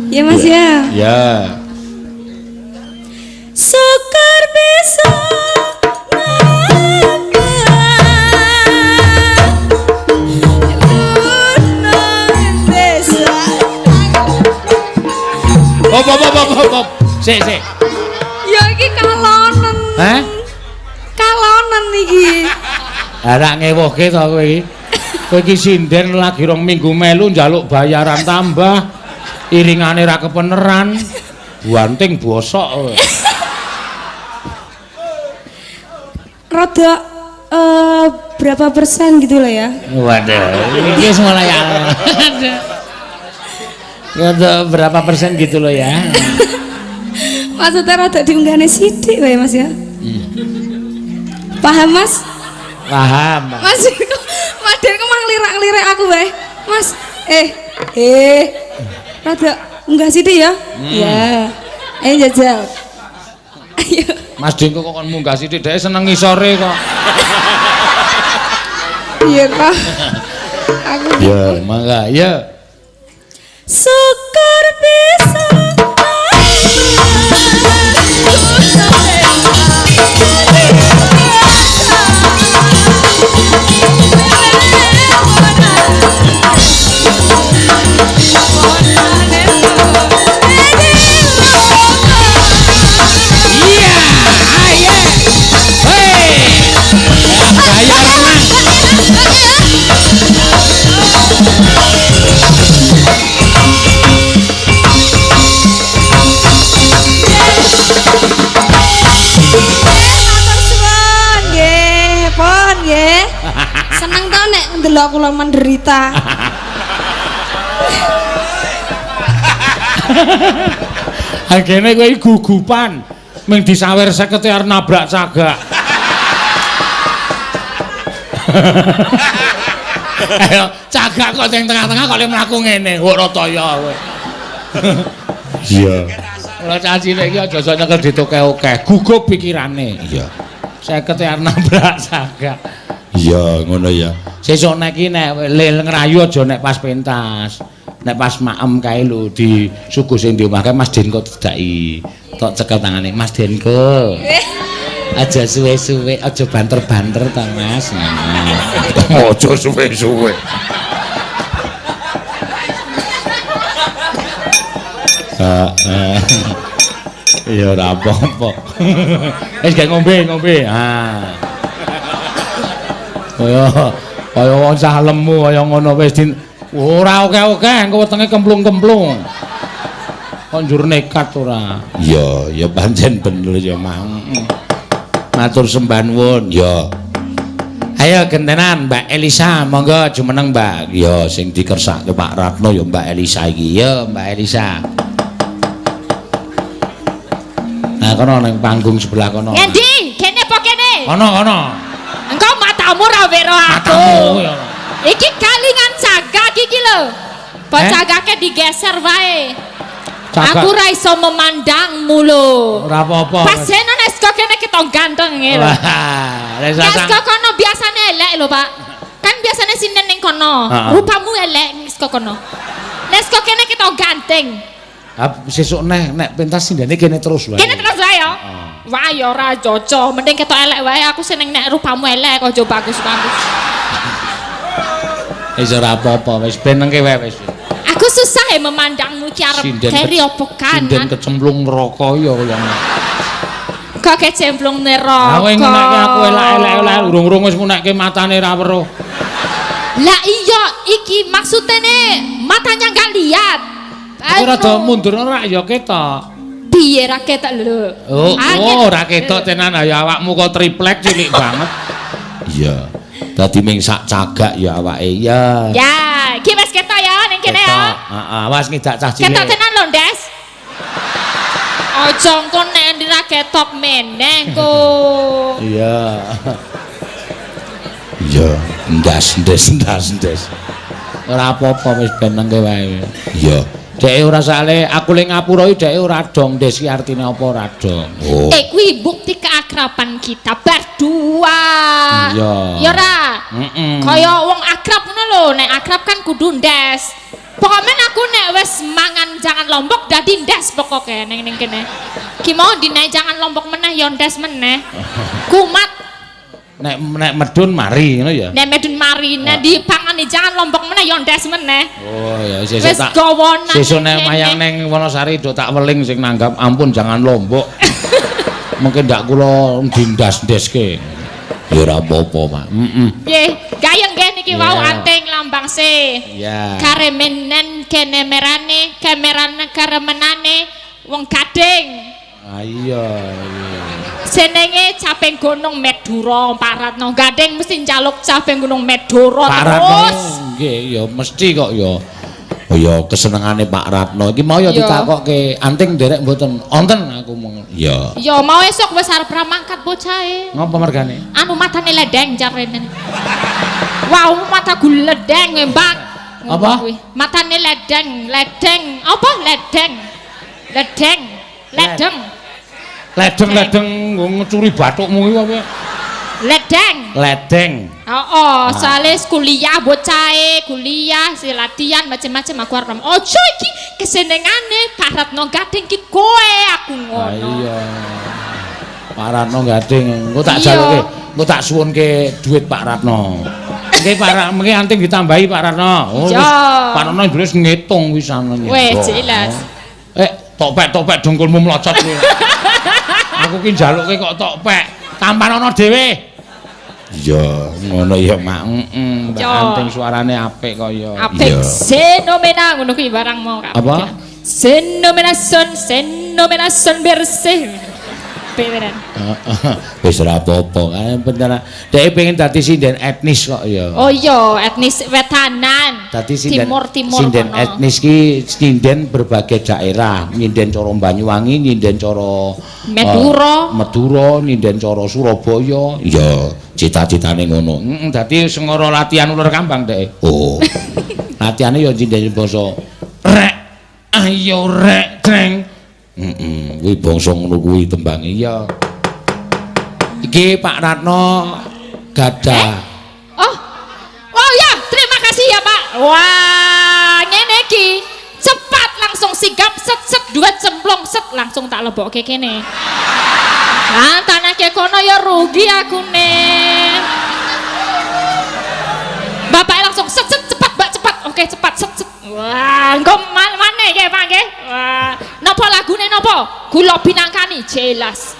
Ya Mas ya. Ya. Syukur bisa Op op op op op. Sik sik. Ya iki kalonen. Hah? Kalonen iki. Lah ngewuhke to kowe iki. Kowe iki sinden lagi rong minggu melu njaluk bayaran tambah. Iringane ra kepeneran. Banting bosok kowe. Rada berapa persen gitu lah ya. Waduh, iki wis mulai. Rada berapa persen gitu loh ya. Maksudnya rada diunggahne sithik wae Mas ya. Paham Mas? Paham. Mas, Mas Den kok mang lirak-lirik aku wae. Mas, rada unggah sithik ya. Iya. Ayo jajal. Ayo. Mas Dengko kok kon munggah sithik dhek seneng ngisore kok. Iya kok. Aku Ya, mangga. Ya. Syukur bisa. Iya, ayo. Hei. Gaya renang. Matur suwun nggih, pun nggih. Seneng to nek ndelok kula menderita. Agene kowe iki gugupan ming disawer 50 arep nabrak cagak. Ayo, cagak kok sing tengah-tengah kok le mlaku ngene, kok rataya kowe. Iya. Ora cah cilik iki aja sok nyekel ditokeh-okeh, gugup pikirane. Iya. 50 arep nabrak cagak. Iya, ngono ya. Sesuk nek iki nek lel ngrayu aja nek pas pentas. Nek pas maem kae lho disuguh sing di omah kae Mas Denko didaki. Tok cekel tangane Mas Denko. Aja suwe-suwe, aja banter-banter ta Mas. Aja suwe-suwe. Heeh. Ya ora apa-apa. Wis gak ngombe, ngombe. Ah. Kaya kaya wong cah lemu kaya ngono wis din ora oke-oke engko wetenge kemplung-kemplung. Kok njur nekat ora? Iya, ya pancen bener ya Mang. Matur sembah nuwun. Ya. Ayo gentenan Mbak Elisa, monggo jumeneng Mbak. Ya sing dikersake Pak Ratno ya Mbak Elisa iki. Ya Mbak Elisa. Nah kono ning panggung sebelah kono. Ngendi? Kene apa kene? Kono kono. Engko matamu ra wero aku. Matamu ya. Iki kalingan cagak iki lho. Po Eh? cagake digeser wae. Cagak. Aku ra iso memandangmu lho. Ora apa-apa. Pas jeno nek saka kene ketok ganteng e lho. Wah, lek Nek sasang. saka kono biasane elek lho, Pak. Kan biasane sinden ning kono. Heeh. Rupamu elek saka kono. Nek saka kene ketok ganteng. Ah, sesuk neh nek pentas sindene kene terus wae. Kene terus wae ya. Wah ya ora cocok, mending ketok elek wae aku seneng nek rupamu elek kok aja bagus-bagus. Wis ora apa-apa, wis ben nengke wae wis. Aku susah ya memandangmu ki arep keri apa Sinden kanan. kecemplung neraka ya kaya ngono. Kok kecemplung neraka. Aku ngunekke aku elek-elek urung-urung wis ngunekke matane ra weruh. Lah iya iki maksudnya nih matanya nggak lihat. Aku rada mundur ora ya ketok. Piye ra ketok lho. Oh, Ah, oh ora ketok tenan ya awakmu kok triplek cilik banget. Iya. Dadi ming sak cagak ya awake. Ya. Ya, iki wis ketok ya ning kene ya. Ketok. Heeh, awas ngidak cah cilik. Ketok tenan lho, Des. Aja engko nek ndi ra ketok meneh engko. Iya. Iya, ndas ndes ndas ndes. Ora apa-apa wis ben nengke wae. Iya. Dheke ora sale aku le ngapura iki dheke ora dong ndes ki artine apa ora dong. Oh. Eh kuwi bukti keakraban kita berdua. Iya. Ya ora? Heeh. Kaya wong akrab ngono lho, nek akrab kan kudu ndes. Pokoknya aku nek wis mangan jangan lombok dadi ndes pokoke ning ning kene. Ki mau dinaik jangan lombok meneh ya ndes meneh. Kumat Nek nek medun mari ngono ya. nek medun mari nek dipangani jangan lombok meneh ya ndes meneh. Oh ya sesuk Wis tak gawa nang sesuk nek kene. mayang ning Wonosari do tak weling sing nanggap ampun jangan lombok. Mungkin ndak kula dindas-ndeske. Ya ora apa-apa, Mak. Heeh. Nggih, gayeng nggih niki wau Iya. anting lambang C. Iya. Karemenen kene merane, kemerane karemenane wong gading. Ah iya iya. Senenge caping gunung Medura Pak Ratno. Gading mesti njaluk caping gunung Medura Pak Ratno terus. nggih ya mesti kok ya. Oh ya kesenengane Pak Ratno iki mau ya Iya. ditakokke anting nderek mboten wonten aku mong. Iya. Ya mau esuk wis arep ra mangkat bocahe. Ngopo mergane? Anu matane ledeng jarene. Wow, mataku ledeng Mbak. Apa? Kuwi. Matane ledeng, ledeng. Apa ledeng? Ledeng, ledeng. Ledeng-ledeng nggo ngecuri bathukmu iki apa? Ledeng. Ledeng. Heeh, soalé kuliah bocahe, kuliah, si latihan macem-macem aku arep. Ojo iki kesenengane Pak Ratno Gading ki kowe aku ngono. Iya. Pak Ratno Gading, engko tak jaluke, engko tak suwunke duit Pak Ratno. Nggih Pak Ratno, mengke anting ditambahi Pak Ratno. Oh, wis Pak Ratno wis ngitung wisan. Wis jelas. Topek-topek dengkulmu mlocot kuwi. Aku ki njaluke kok topek. Tampanono dhewe. Iya, ngono ya, Mak. Heeh, Mbak Anting suarane apik kaya. Apik fenomena ngono kuwi barang mau kabeh. Apa? Fenomena son, fenomena son bersih. Beneran. Wis ora apa-apa, kan bener. Dhek pengen dadi sinden etnis kok ya. Oh iya, etnis wetanan. Dadi sinden Timur-timur sinden etnis ki sinden berbagai daerah, nyinden cara Banyuwangi, nyinden cara Madura, Madura, nyinden cara Surabaya. Iya, cita-citane ngono. Heeh, dadi sengara latihan ular kambang dhek. Oh. Latihane ya nyinden basa rek. Ayo rek, treng. Heeh, kuwi bangsa ngono kuwi tembange. Iya. Iki Pak Ratno gadah. Oh. Oh ya, terima kasih ya Pak. Wah, ngene iki. Cepat langsung sigap set set dua cemplung set langsung tak lebokke kene. Lah tanahke kono ya rugi aku ne. Bapaknya langsung set set cepat Mbak cepat. Oke, cepat set set. Wah, engko maneh nggih Pak nggih. Wah, napa lagune napa? Gula Binangkani jelas.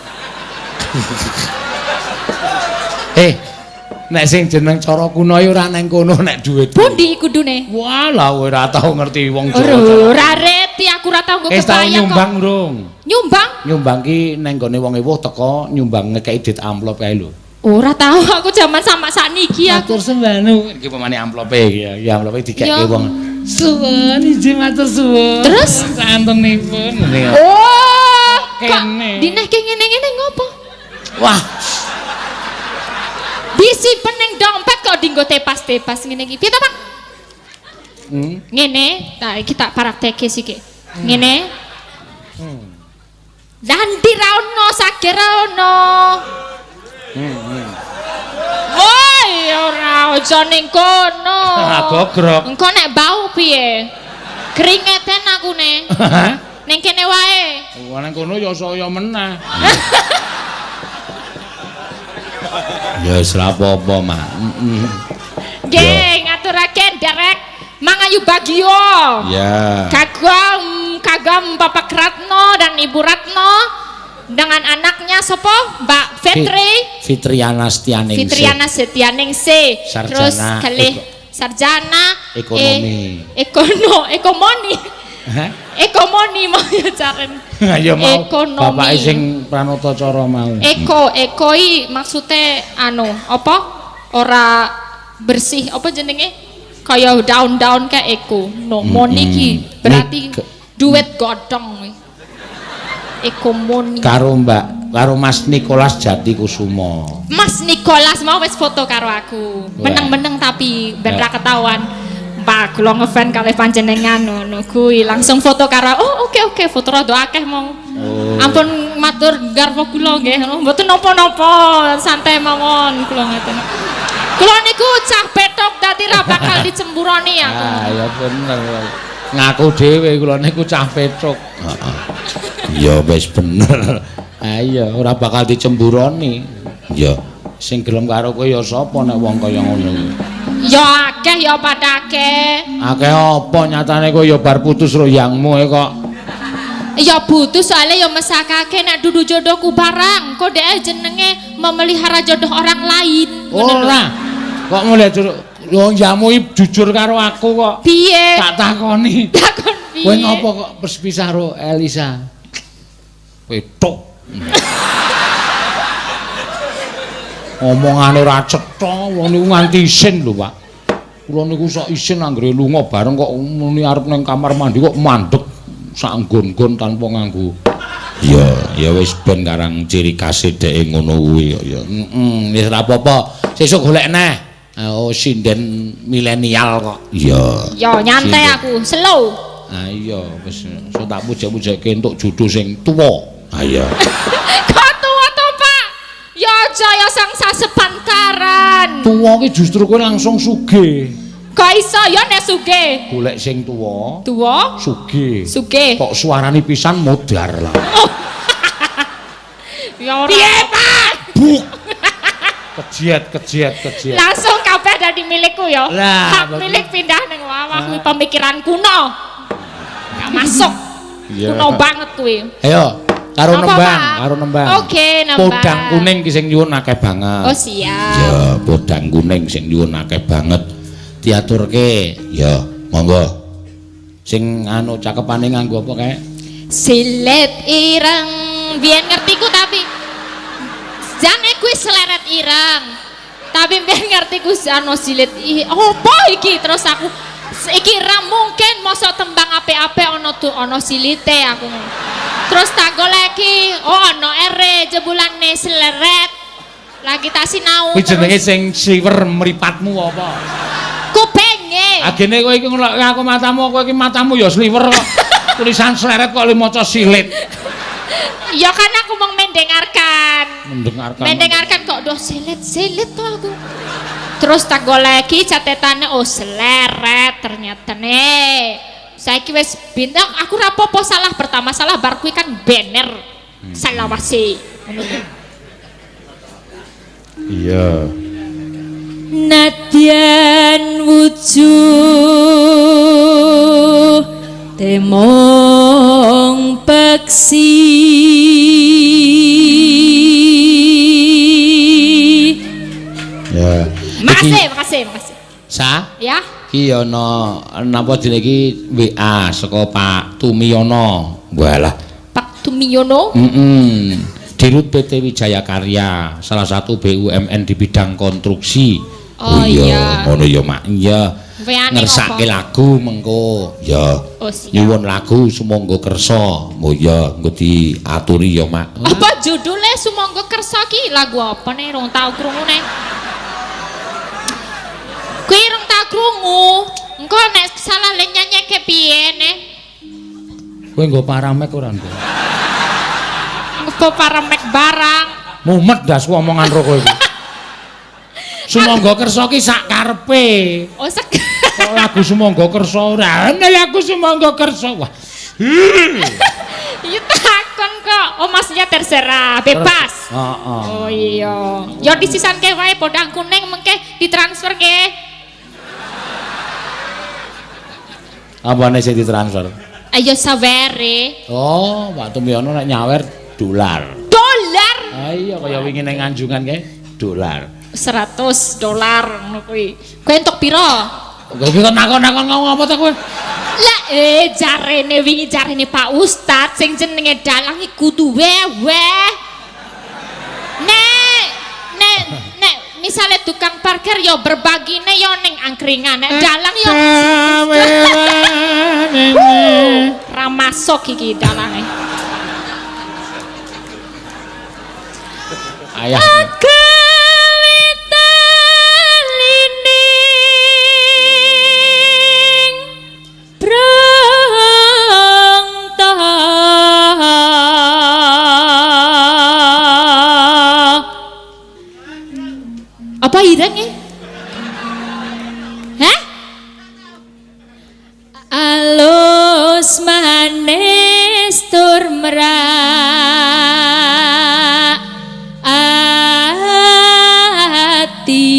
Nek sing jeneng cara kuno ya ora nang kono nek dhuwit. Pundi kudune? Wah, lah ora tau ngerti wong Jawa. Ora reti aku ora tau nggo kebayang kok. Nyumbang urung? Nyumbang? Nyumbang ki nang gone wong ewuh teko nyumbang ngekeki dit amplop kae lho. Ora tau aku jaman sama sakniki aku. Matur sembah iki pemane amplope iki ya, amplope dikeke wong. Suwun ije matur suwun. Terus santenipun. Oh, kok dinehke ngene-ngene ngopo? Wah. Disimpen ning dompet kok dinggo tepas-tepas ngene iki. Piye to, Pak? Ngene, tak iki tak praktekke sik. Ngene. Lah ndi ra ono, sage ra ono. Woi, ora aja ning kono. Gogrok. Engko nek bau piye? Kringeten aku ne. Ning kene wae. Wah, ning kono ya saya meneh. Ya wis ora apa-apa, Mak. Nggih, ngaturaken derek Mangayu Bagio. Ya. Kagem Bapak Ratno dan Ibu Ratno dengan anaknya sopo? Mbak Fitri Fitriana Setianingsih. Fitriana Setianingsih. Terus kalih sarjana ekonomi. Ekomoni. Hah? Ekomoni mau ya caren. Ya mau. Ekonomi. Bapake sing Pranata Cara mau. Eko i maksude anu, apa? Ora bersih, apa jenenge? Kaya daun-daun kayak eko. No, moni ki berarti duit godhong. Ekomoni. Karo Mbak, karo Mas Nicholas Jatikusumo. Mas Nicholas mau wis foto karo aku. Meneng-meneng tapi ben ra ketahuan. Pak, kula ngefan kalih panjenengan ngono kuwi. Langsung foto karo. Oh, oke foto rada akeh mong. Oh. Ampun matur garwa kula nggih. Mboten napa-napa, santai mawon kula ngaten. Kula niku cah petok dadi ra bakal dicemburoni aku. Ah, ya bener. Ngaku dhewe kula niku cah petok. Heeh. Ya wis bener. Ah iya, ora bakal dicemburoni. Ya, sing gelem karo kowe ya sapa nek wong kaya ngono kuwi. Ya akeh ya padake. Akeh apa nyatane kowe ya bar putus ro yangmu kok. Ya putus soalnya ya mesakake nek dudu jodohku barang. Kok dhek jenenge memelihara jodoh orang lain. Ora. Kok mulai yo yangmu iki jujur karo aku kok. Piye? Tak takoni. Takon piye? Kowe ngopo kok pisah ro Elisa? Petuk. Omongane ora cetha, wong niku nganti isin lho, Pak. Kula niku sok isin anggere lunga bareng kok muni arep nang kamar mandi kok mandek sak nggon-nggon tanpa nganggo. Ya, ya wis ben karang ciri khase dheke ngono kuwi kok ya. Heeh, wis ora apa-apa. Sesuk golek neh. Oh, sinden milenial kok. Iya. Ya nyantai aku, slow. Ah iya, wis sok tak pujek-pujekke entuk jodoh sing tuwa. Ah iya. Jaya sang sasepantaran. Tuwa ki justru kowe langsung sugih. Kok iso ya nek sugih? Golek sing tuwa, Tuwa, sugih. sugih. Kok suarane pisan modar lah. Oh. Ya ora. Piye, Pak? Buk. Kejiat, kejiat, kejiat. Langsung kabeh dadi milikku ya. Lah, hak milik pindah ning wawah kuwi pemikiran kuno. Gak masuk. Iya. Kuno banget kuwi. Ayo, karo Apa, nembang, Pak? karo nembang. Oke, nembang. Podang kuning ki sing nyuwun akeh banget. Oh, siap. Ya, podang kuning sing nyuwun akeh banget. Diaturke. Ya, monggo. Sing anu cakepane nganggo apa kae? Silet ireng. Biyen ngertiku tapi jane kuwi seleret ireng. Tapi biyen ngertiku anu silet opo iki terus aku iki ra mungkin mosok tembang apik-apik ana tu ana silite aku. Terus tak goleki, oh ana ere jebulane seleret. Lagi tak sinau. Kuwi jenenge sing siwer mripatmu apa? Kupinge. Agene kowe iki ngelokke aku matamu, kowe iki matamu ya sliwer kok. Tulisan seleret kok le maca silit. Ya kan aku mau mendengarkan. Mendengarkan. Mendengarkan kok doh silit-silit tuh aku. Terus tak goleki catetane oh seleret ternyata nih. Saiki wis bintang aku rapopo salah pertama salah bar kuwi kan bener. Salawase. Iya. Nadyan wujuh temong peksi. Ya. Makasih, makasih, makasih. Sa? Ya. Ki ana napa jenenge iki WA saka Pak Tumiyono. Walah. Pak Tumiyono? Heeh. Dirut PT Wijaya Karya, salah satu BUMN di bidang konstruksi. Oh, iya. Ngono ya, Mak. Iya. Ngersake lagu mengko. Ya. Oh, siap. Nyuwun lagu Sumangga Kersa. Oh iya, engko diaturi ya, Mak. Apa judule Sumangga Kersa ki? Lagu apa nih? Rong tau krungu nih. Kuwi rong tau krungu. Engko nek salah le nyanyikke piye nih? Kowe nggo paramek ora, Nduk? Nggo paramek barang. Mumet ndasku omongan ro kowe iki. Sumangga Kersa ki sak karepe. Oh, sak. Kok lagu Sumangga Kersa ora ana lagu Sumangga Kersa. Wah. Iya takon kok. Oh, maksudnya terserah, bebas. Heeh. Oh iya. Ya disisanke wae podang kuning mengke ditransfer nggih. Apane sing ditransfer? Ayo sawere. Oh, Pak Tumiyono nek nyawer dolar. Dolar? Ah iya kaya wingi ning Anjungan kae dolar. $100 ngono kuwi. Kowe entuk pira? Kowe iki kok nakon-nakon ngomong apa ta kowe? Lah jarene wingi jarene Pak Ustad sing jenenge dalang iku kudu weweh. Nek nek nek misale tukang parkir ya berbagine ya ning angkringan, nek dalang ya ra masuk iki dalange. Ayah. Apa ireng e? Hah? Alus manis tur merak ati.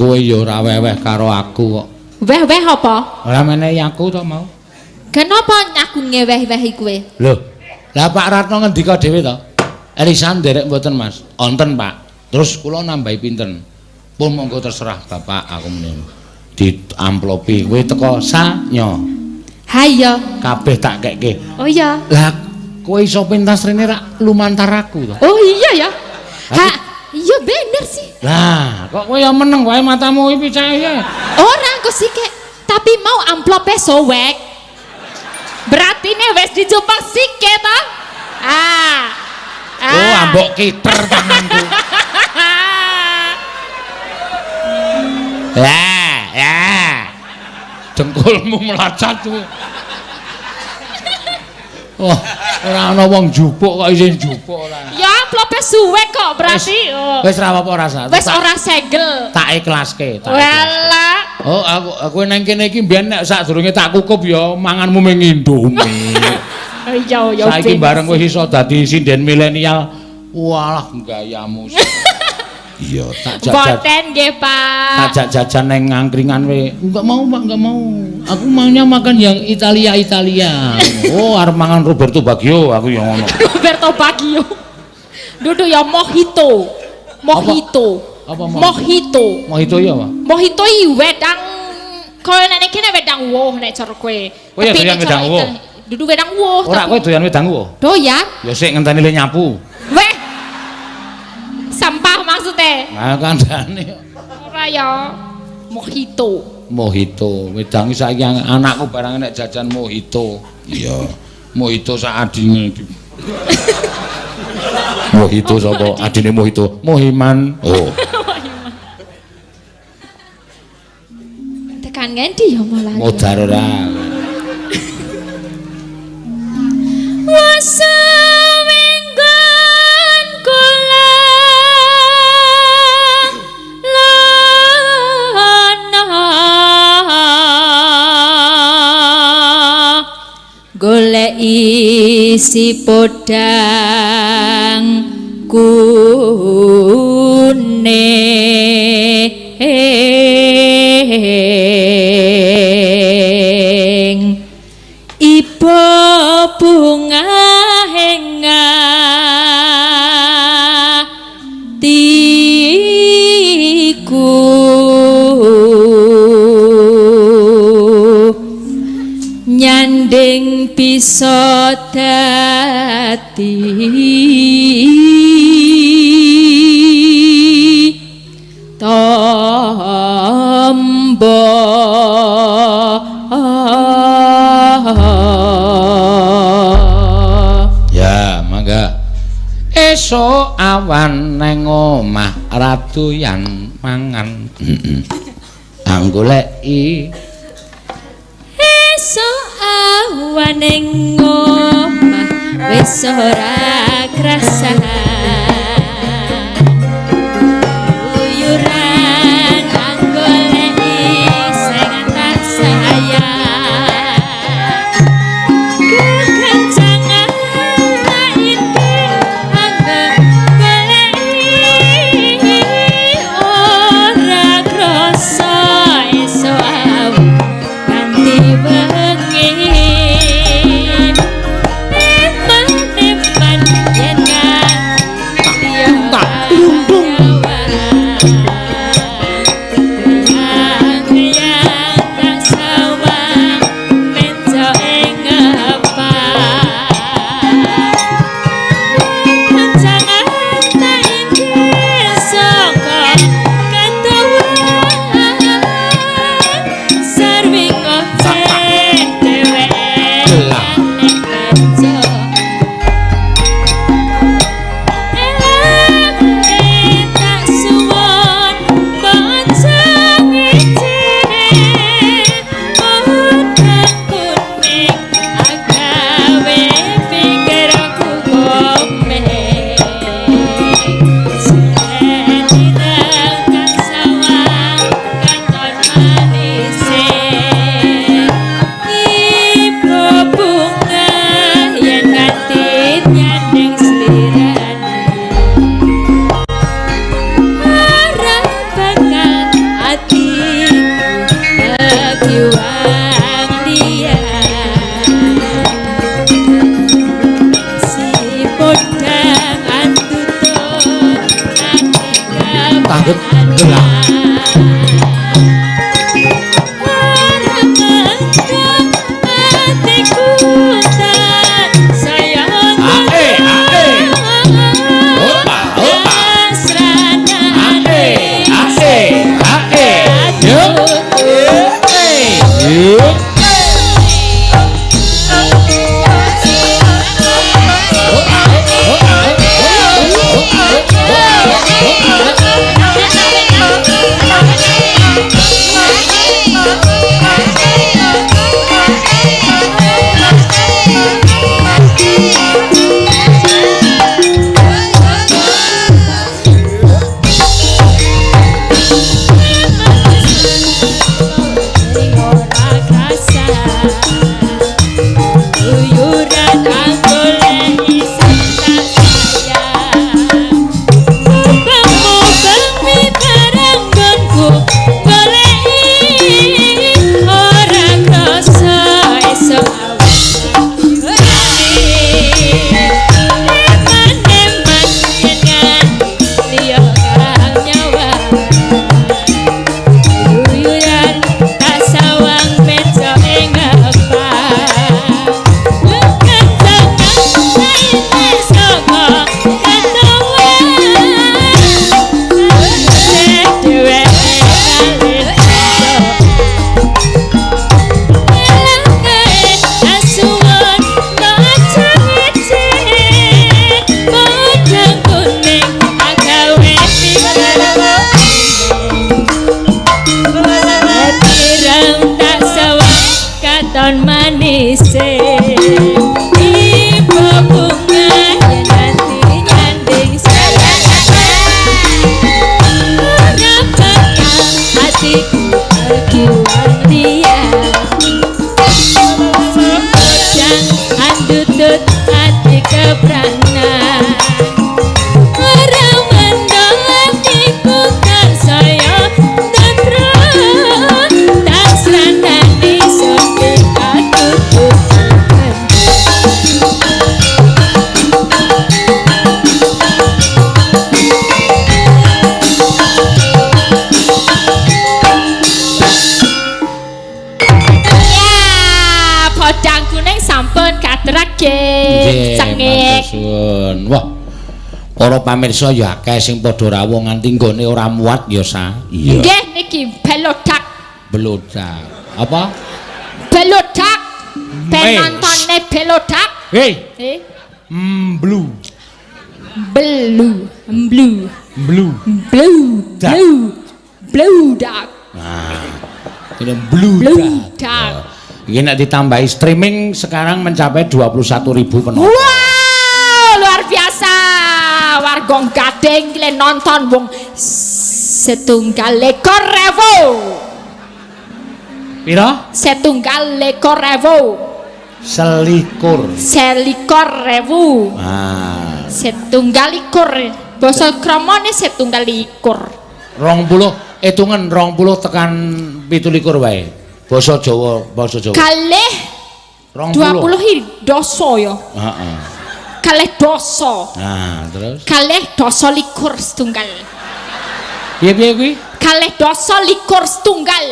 Kowe ya ora weweh karo aku kok. Weh-weh apa? Ora menehi aku to mau. Kenapa aku ngeweh-wehi kowe? Lho, lah Pak Ratno ngendika dhewe to? Elisa nderek mboten, Mas? Onten, Pak. Terus kula nambahi pinten? Pun monggo terserah Bapak aku muni. Diamplopi kowe teko sanyo. Ha iya. Kabeh tak kekke. Oh iya. Lah kowe iso pentas rene rak lumantar aku to. Oh iya ya. Ha, iya bener sih. Lah, kok kowe ya meneng wae matamu iki picake ya. Ora engko sikek, tapi mau amplope sowek. Berarti nih wis dijupuk sike to? Ah. Ah. Oh, ambok kiter tanganku. Ya, ya. Dengkulmu melacat kuwi. Wah, ora ana wong njupuk kok isih njupuk ora. Ya amplope suwe kok berarti. Wis ora apa-apa rasa. Wis ora segel. Tak ikhlaske, tak ikhlaske. Walah. Oh, aku nang kene iki mbiyen nek sadurunge tak kukup ya manganmu ming Indomie. Iya, ya. Saiki bareng wis iso dadi sinden milenial. Walah gayamu. Iya, tak jajan. Boten nggih, Pak. Tak jajan neng angkringan we. Enggak mau, Pak, enggak mau. Aku maunya makan yang Italia-Italia. Oh, arep mangan Roberto Baggio aku yang ngono. Roberto Baggio. Duduk ya mojito. Mojito. Apa mojito? Mojito ya, Pak? Mojito iki wedang kaya nek kene wedang woh nek cara kowe. Kowe ya doyan wedang woh. Duduk wedang woh. Ora kowe doyan wedang woh. Doyan. Ya sik ngenteni le nyapu. Weh. Sampah maksudnya. Nah, kandhane. Ora ya. Mojito. Mojito. Wedang saiki anakku barang nek jajan mojito. Iya. Mojito sak adine. Mojito sapa? Adine Mojito. Mohiman. Oh. Mohiman. Tekan ngendi ya malah. Modar ora. Wasawenggon kula lana golek isi podang kuning ibu bunga hatiku nyanding bisa dadi tombo. Ya, mangga. Esuk awan neng omah radoyan mangan. Heeh. Anggoleki esuk awan neng omah wis ora krasan. Uyuran anggoleki sing tak sayang. Kekencangan iki anggoleki ora krasa esuk awan ganti wengi. Eman-eman yen tak dung. Yang tak sawang menjo ing ngepak. Kencangan tak inggih saka ketuwan. Sarwi ngoceh dheweke Lah. nek kerja. Elang tak suwun bocah ngece podang kuning agawe pikirku gomeh. Sedinten kang sawang katon manise. Ibu bunga yen nganti nyanding slirane. Ora bakal atiku kekiwang liya. Si podang andutut ati Tanggep gelah. Ora mendung atiku tan sayang. Ae, ae. Opa, opa. Ae, ae, ae. Yo. Eh, yo. Kepranan ora mendong atiku tansaya tentrem tasrandane sote katutup. Ya, podang kuning sampun katerake. Cengik. Suwun. Wah. Para pamirsa ya akeh sing padha rawuh nganti nggone ora muat ya, Sa. Iya. Nggih niki belodak. Belodak. Apa? Belodak. Penontone belodak. Hei. Eh, Mblu. belu, blu, Mblu. blu, Dak. blu, bludak, Nah. Ini bludak. bludak. Ini nek ditambahi streaming sekarang mencapai 21.000 penonton. Wow, luar biasa. Warga Gading le nonton wong setunggal lekor rewu. Pira? Setunggal lekor rewu. Selikur. Selikur rewu. Ah. Setunggal likur. Basa kramane setunggal likur. 20 hitungan 20 tekan 27 wae. Basa Jawa, basa Jawa. Kalih 20. 20 dosa ya. Heeh. Kalih dosa. Nah, terus Kalih dosa likur setunggal. piye-piye kuwi? Kalih dosa likur setunggal.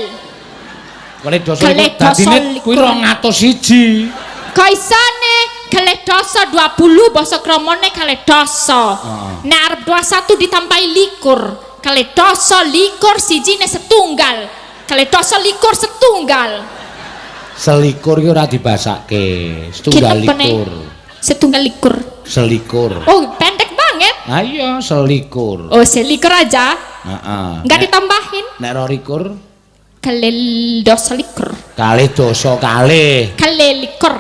Kalih dosa Kalih likur. Dadine dosa kuwi likur. 201. Kaisane kalih dosa 20 basa kramane kalih dosa. Heeh. Nek arep 21 ditambahi likur. Kalih dosa likur sijine setunggal. Kalih dosa likur setunggal. Selikur ki ora dibasake. Setunggal Kinepene. likur. Setunggal likur. Selikur. Oh, pendek banget. Ah iya, selikur. Oh, selikur aja. Heeh. Enggak ditambahin. Nek 22 Kalih dosa likur. kalih dosa kalih. Kalih likur.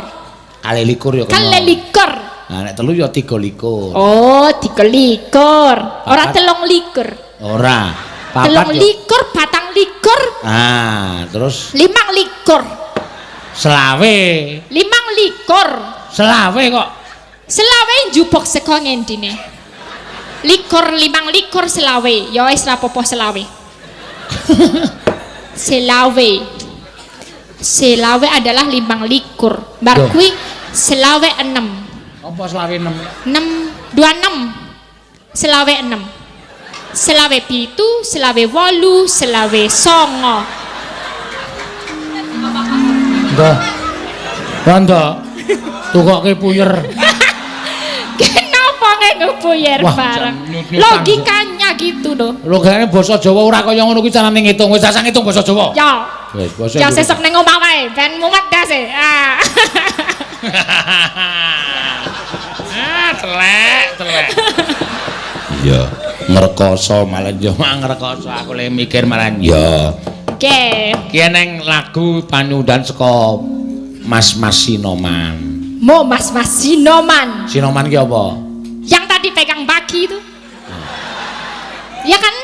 Kalih likur ya kena. Kalih likur. Nah, nek telu ya 3 likur. Oh, tiga likur. Ora Papat. telung likur. Ora. Papat Telung ya. likur, patang likur, Ah, terus limang likur. selawe. Limang likur. Selawe kok. Selawe njupuk saka ngendine? Likur, limang likur selawe. Ya wis rapopo selawe. Selawe. Selawe adalah limang likur. Bar Duh. kuwi selawe enem. Apa selawe 6? 6 26. Selawe enem. Selawe pitu, selawe wolu, selawe songo. Nggih. Rondo. Tukoke puyer. Kenapa nganggo puyer Wah, bareng? nyut-nyutan. Logikanya gitu loh. Logikane basa Jawa ora kaya ngono kuwi carane ngitung. Wis asal ngitung basa Jawa. Ya. Wis basa Ya Indonesia. sesuk ning omah wae, ben mumet dase. Ah. Ah, telek, telek. Iya, ngrekoso malah yo ngrekoso aku le mikir malah yo. Oke. Ki eneng lagu panyundhan saka Mas-mas Sinoman. Mo Mas Mas Sinoman. Sinoman ki apa? Yang tadi pegang baki itu. Ya kan?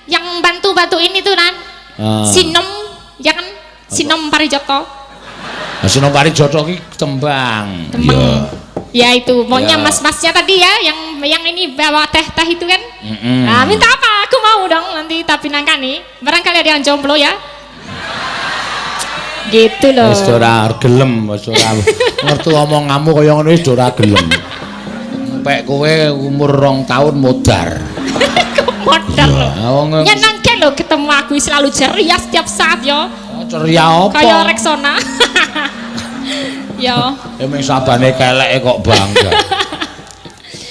Yang bantu-bantu ini tuh kan. Ah. Sinom, ya kan? Sinom Parijoto. Nah, Sinom Parijoto ki tembang. Tembang. Iya. Ya itu, maunya Ya. mas-masnya tadi ya, yang ini bawa teh-teh itu kan. Mm-mm. Nah, minta apa? Aku mau dong nanti tapi nangkani. Barangkali ada yang jomblo ya. Gitu loh. Wis ora gelem, wis ora ngerti omonganmu kaya ngono wis ora gelem. Pek kowe umur 2 tahun modar. Modar loh. Iya, wong Nyenengke loh ketemu aku selalu ceria setiap saat yo. ceria apa? Kayak Rexona. Yo. Ya mung sabane keleke kok bangga.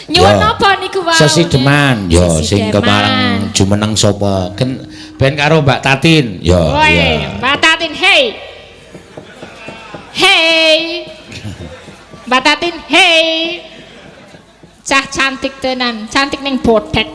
Nyuwun Yo. apa niku wae? Sesideman yo sing Sesideman. kemareng jumeneng sapa? Ken ben karo Mbak Tatin. Yo. Woi, iya. Mbak Tatin, hey. Hey. Mbak Tatin, hey. Cah cantik tenan, cantik ning botek.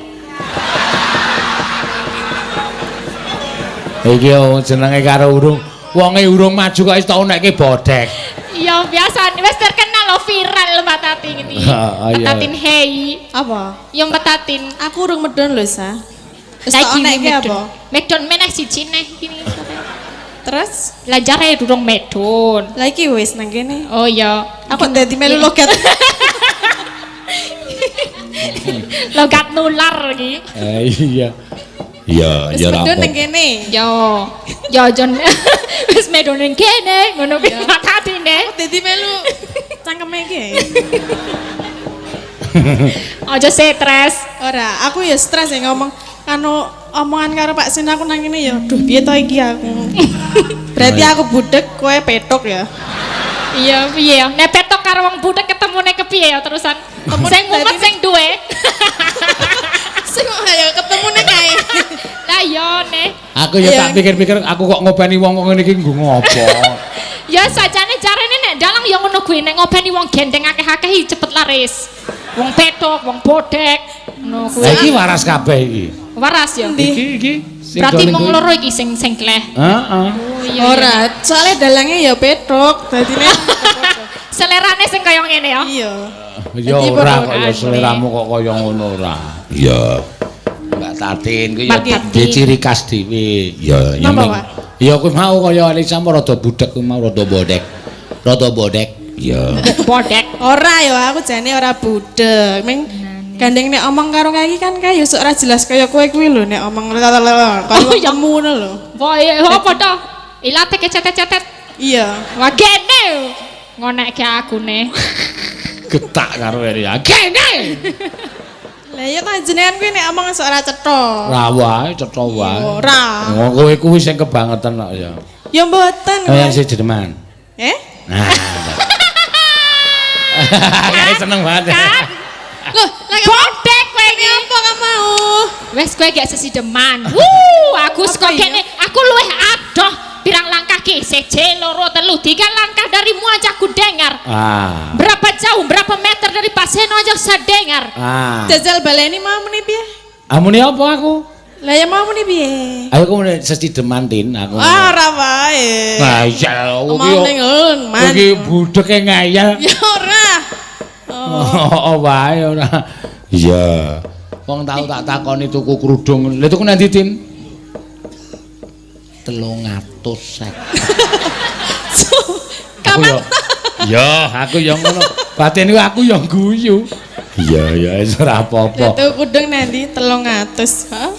Iki wong jenenge karo urung wonge urung maju kok wis tau nekke bodek. Iya biasa, wis terkenal loh viral Mbak Tatin ini. Ah, Mbak iya. Tatin, hey. Apa? Ya Mbak Tatin. Aku urung medun lho, Sa. Wis Lah tak iki onekke medun. apa? Medun meneh siji neh iki. Terus Lah jare durung medun. lah iki wis nang kene. Oh iya. Aku dadi melu logat. Logat nular iki. Iya. Iya, Wis ya ora medun ning apa. kene. Yo. Yo aja wis medun ning kene ngono kuwi tatine. Dadi melu cangkeme iki. Aja stres. Ora, aku ya stres ya ngomong kanu omongan karo Pak Sin aku nang kene ya duh piye to iki aku. Berarti aku budek kowe petok ya. Iya piye ya? Nek petok karo wong budek ketemune kepiye ya terusan. Sing mumet sing duwe. Sing ayo ketemune kae. Lah iya ne. Aku ya tak pikir-pikir aku kok ngopeni wong kok ngene iki nggo ngopo. Ya sajane jarene nek dalang ya ngono kuwi nek ngopeni wong gendeng akeh-akeh iki cepet laris. Wong petok, wong bodek ngono kuwi. Lah iki waras kabeh iki. Waras ya. Iki iki sing Berarti do ning mung kuwi. loro iki sing sing kleh. Heeh. Oh iya. Ora, soalnya dalangnya ya petok, dadine Selerane sing kaya ngene ya. iya. Ya Dadi ora padha kok ya seleramu kok kaya ngono ora. Iya. Mbak Tatin kuwi ya Mbak Tatin. duwe ciri khas dhewe. Ya, ya Napa, ming- Pak? Ya kuwi mau kaya Elisa mau rada budek kuwi mau rada bodek. Rada bodek. Iya. Bodek. Ora ya aku jane ora budek. Ming gandeng nek omong karo kae iki kan kae ya sok ora jelas kaya kowe kuwi lho nek omong kaya Oh, iya. kamu ngono lho. Wah, iya, apa to? Ilate kecetet-cetet. Iya. Wah, gene. Ngonekke akune. Getak karo Elia. Kene. Lah iya ta jenengan kuwi nek omong sok ora cetha. Ora wae cetha wae. Ora. Wong kowe kuwi sing kebangetan kok ya. Ya mboten. Kaya si Jerman. Eh? Nah. Kayak seneng banget. Kan? Loh, lah Bodek kowe iki. apa kamu mau? Wes kowe gak sesideman. Wuh, aku saka Apa iya? kene, aku luwih adoh pirang langkah ki? Seje, loro, telu, tiga langkah darimu aja aku dengar. Ah. Berapa jauh, berapa meter dari Pak Seno aja saya dengar. Ah. Jajal baleni mau muni piye? Amune apa aku? Lah ya mau muni piye? Ayo aku muni sesideman Tin aku. Ah, ora wae. Nah, iya aku Mau ning nggon, man. iki budeke ngeyel. Ya ora. Oh, wae ora. Iya. Wong tau tak takoni tuku kerudung. Lha tuku nang ndi, Tin? 350. Aku Kapan? yo. Ya, aku yo ngono. Batin ku aku yo guyu. Iya, ya wis ora apa-apa. Lah tuku kudung nanti 300. Hah?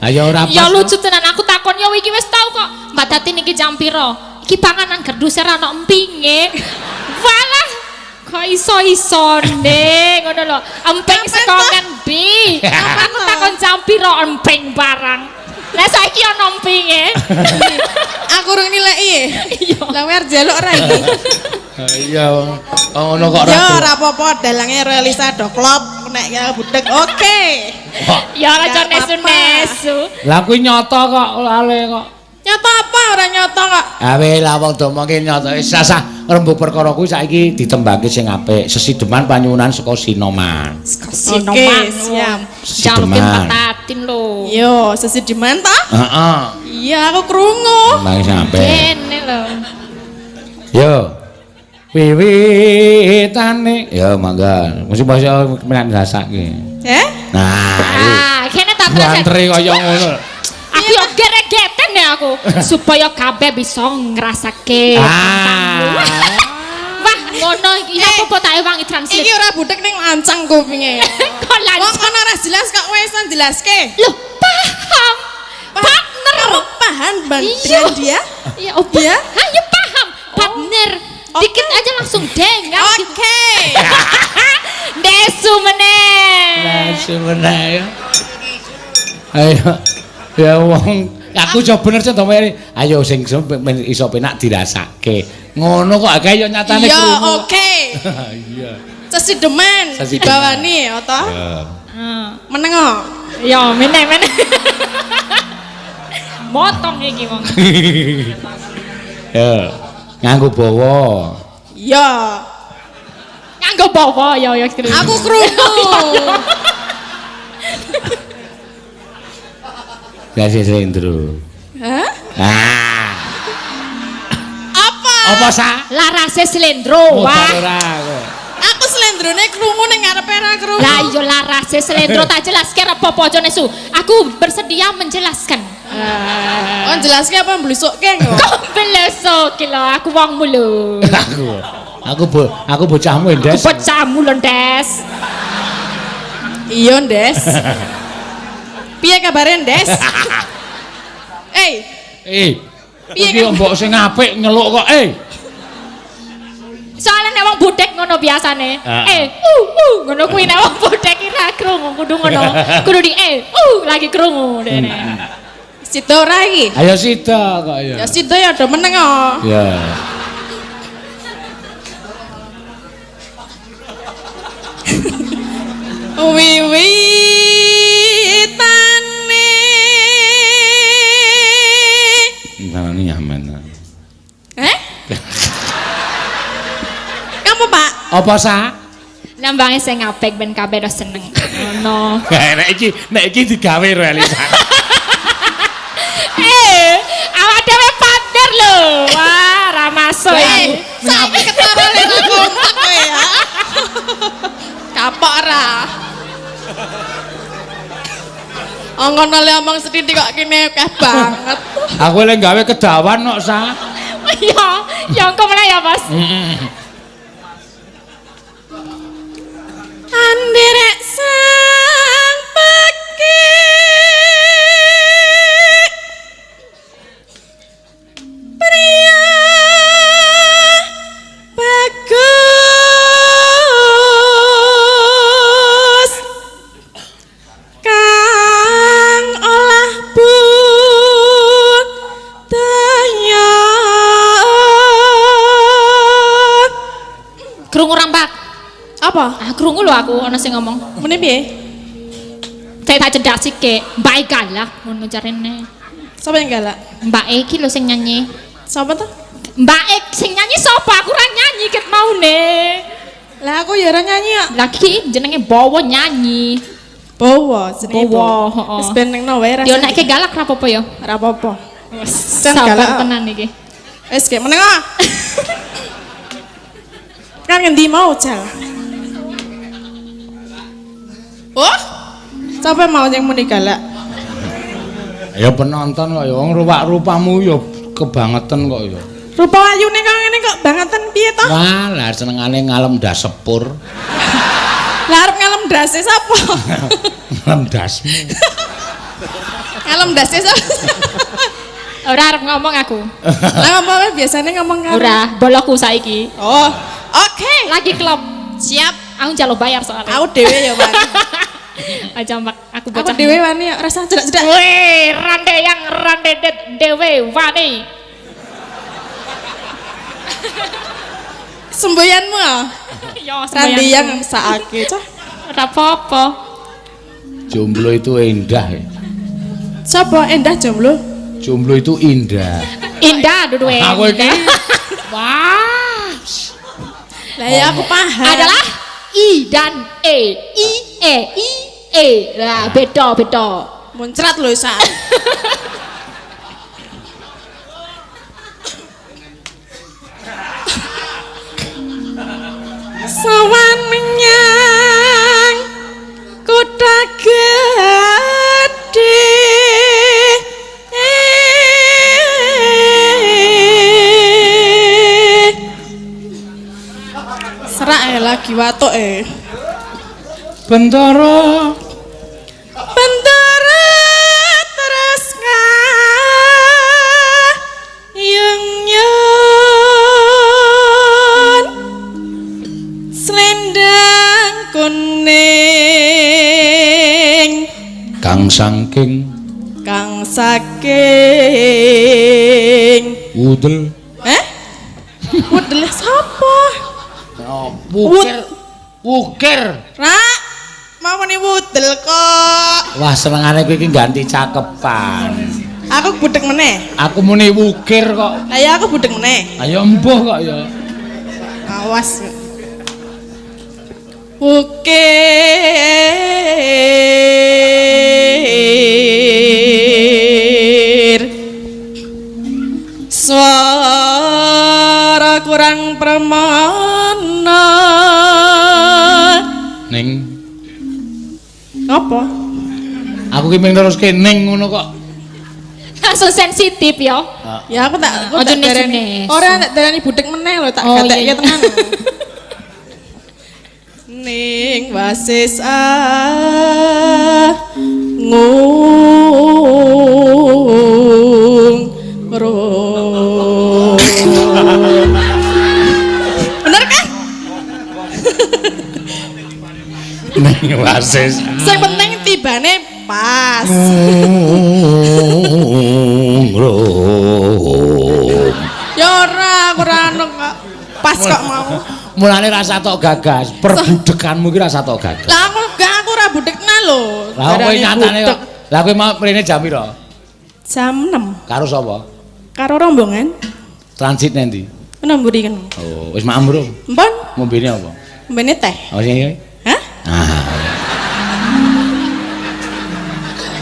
Ayo ora Ya pas. lucu tenan aku takon ya iki wis tau kok. Mbak Tatin iki jam piro? Iki panganan gerduse ra ono empinge. Walah, kok iso-isone ngono lho. Emping Kapan saka toh? ngendi? Kapan Aku toh? takon jam piro emping barang. Lah saiki ono empinge. Aku urung nilai. Iya. Lah kowe arep njaluk ora iki? Iya, ngono kok ora. Ya ora apa-apa dalange Elisa do klop nek ya budek. Oke. Wah, Ya ora Gak aja apa-apa. nesu-nesu. Lah kuwi nyata kok lale kok. Nyata apa ora nyata kok. Awe lah wong domongke nyata wis sasah rembug perkara kuwi saiki ditembangke sing apik. Sesideman panyuwunan saka Sinoman. Saka Sinoman. Oke, siap. Jaluke Sideman. Mbak Tatin lho. Yo, sesideman ta? Heeh. Iya, aku krungu. Tembangke sing apik. Kene lho. Yo. Wiwitane. Yo mangga. Mesti basa menak ngrasake. Eh? Nah, iki. Ah, kene tak terus. Antri kaya ngono. Aku yo geregeten ya aku supaya kabeh bisa ngrasake tentangmu. Ah. Wah, ngono iki apa apa tak ewangi translate. Iki ora budek ning lancang kupinge. Kok Wong lancang? kono ora jelas kok kowe iso jelaske. Loh, paham. Partner. Kamu paham bang Iya. dengan dia? Iya, oh, Iya? Hah, ya paham. Partner. Oke. Dikit aja langsung dengar gitu. Oke. Desu meneh. Langsung meneh ya. Ayo. Ya wong aku jo bener sih to Mary. Ayo sing iso men iso penak dirasake. Ngono kok akeh ya nyatane Iya, krungu. oke. Iya. Sesideman Sesideman. dibawani ya toh. Ya. Heeh. Meneng kok. Ya, meneh meneh. Motong iki wong. Ya. Nganggo bawa. Iya. Nganggo bawa ya ya. Aku krungu. Ya sih Indro. Hah? Ah. Apa? Apa sa? Larase slendro. Wah. Ora kowe. Aku slendrone krungu ning ngarepe ora krungu. Lah iya larase slendro tak jelaske apa-apa aja nesu. Aku bersedia menjelaskan. Oh, jelaske apa mblusukke kok. Kok belesok ki lho aku wongmu lho. Aku. Aku bocahmu Aku Ndes. bocahmu lho, Des. Iya, Ndes. Piye kabare, Ndes? Eh. Piye Iki mbok sing apik nyeluk kok, eh. Soalnya nek wong budek ngono biasane. Ngono kuwi nek wong budek ki ra krungu kudu ngono. Kudu di lagi krungu dene. Sida ora iki? Ayo sida kok ya. Ya sida ya do meneng kok. Ya. Wiwitane. Ntarane nyaman. Eh? Kamu, Pak? Apa sa? Nambange sing apik ben kabeh do seneng. Ngono. Nek iki digawe ro Elisa. Awak dhewe pander lho. Wah, ra masuk aku. Saiki ketara lek kompak kowe ya. Kapok ra. Ngono le omong sethithik kok kene akeh banget. Aku lek gawe kedawan kok sa. Iya, ya engko meneh ya, Mas. Anderek sang pekik pria bagus kang olah budaya. Krungu ra, Pak? Apa? Ah, krungu lho aku ana sing ngomong. Muni piye? Saya tak cedak sithik. Mbak e galak ngono jarene. Sapa yang galak? Mbak e iki lho sing nyanyi. Sapa to? Mbak e sing nyanyi sapa? Aku ora nyanyi ket maune. Lah aku ya ora nyanyi kok. Lah iki jenenge Bowo nyanyi. Bowo jenenge Bowo, heeh. Wis ben nengno wae Yo nek galak ra apa-apa ya. Ora apa-apa. Sabar galak. tenan iki. Wis gek meneng ah. Kan ngendi mau jal? Oh? Sapa mau yang muni galak? Ya penonton kok ya wong rupa-rupamu ya kebangetan kok ya. Rupa ayune kok ngene kok bangetan piye to? Wah, lah senengane ngalem das sepur. Lah arep ngalem ndase sapa? Ngalem dasmu. Ngalem ndase sapa? Ora arep ngomong aku. Lah ngomong biasane ngomong karo. Ora, boloku saiki. Oh, oke. Lagi klub. Siap. Aku njaluk bayar soalnya. Aku dhewe ya, Wan. Aja Mbak, aku Aku bocah. dhewe wani ya, rasa jedak-jedak. Weh, rande yang rande det dewe wani. Semboyanmu ah. Yo, Rande yang sakake, cah. Ora apa-apa. Jomblo itu indah ya. Sapa endah jomblo? Jomblo itu indah. Indah duduwe. Aku iki wah. Lah ya aku paham. Adalah I dan E. I E I E. Lah beda beda. Muncrat lho sak. Sawan menyang kutha gedhe. Serak ya lagi watuk eh. Bentara Bentara terus kayung-yun selendang kuning kang saking kang saking udel. Eh? Udel sapa? Oh, wukir. Wukir. Ra, mau muni wudel kok. Wah, senengane kowe iki ganti cakepan. Aku budek meneh. Aku muni wukir kok. Lah ya aku budek meneh. Ayo embuh kok ya. Awas. Wukir suara kurang permana. Ning apa? Aku ki mung teruske ning ngono kok. Langsung sensitif ya. Ya aku tak aku Aja tak darani. nesu-nesu. Ora tak darani budek meneh lho, tak Oh, gatekke iya. tenan. Ning wasis ro. Bener kan? Ning wasis. Sing penting tibane pas. Ya ora, aku ora ono kok. Pas kok mau. Mulane rasa tok gagas, perbudekanmu iki rasa tok gagas. Lah aku gak, aku ora budekna lho. Lah kowe nyatane kok. Lah kowe mau mrene jam pira? Jam 6. Karo sapa? Karo rombongan. Transit nanti. Nang mburi kan. Oh, wis maem urung? Empun. Ngombene apa? Ngombene teh. Oh sing iki. Hah? Ah.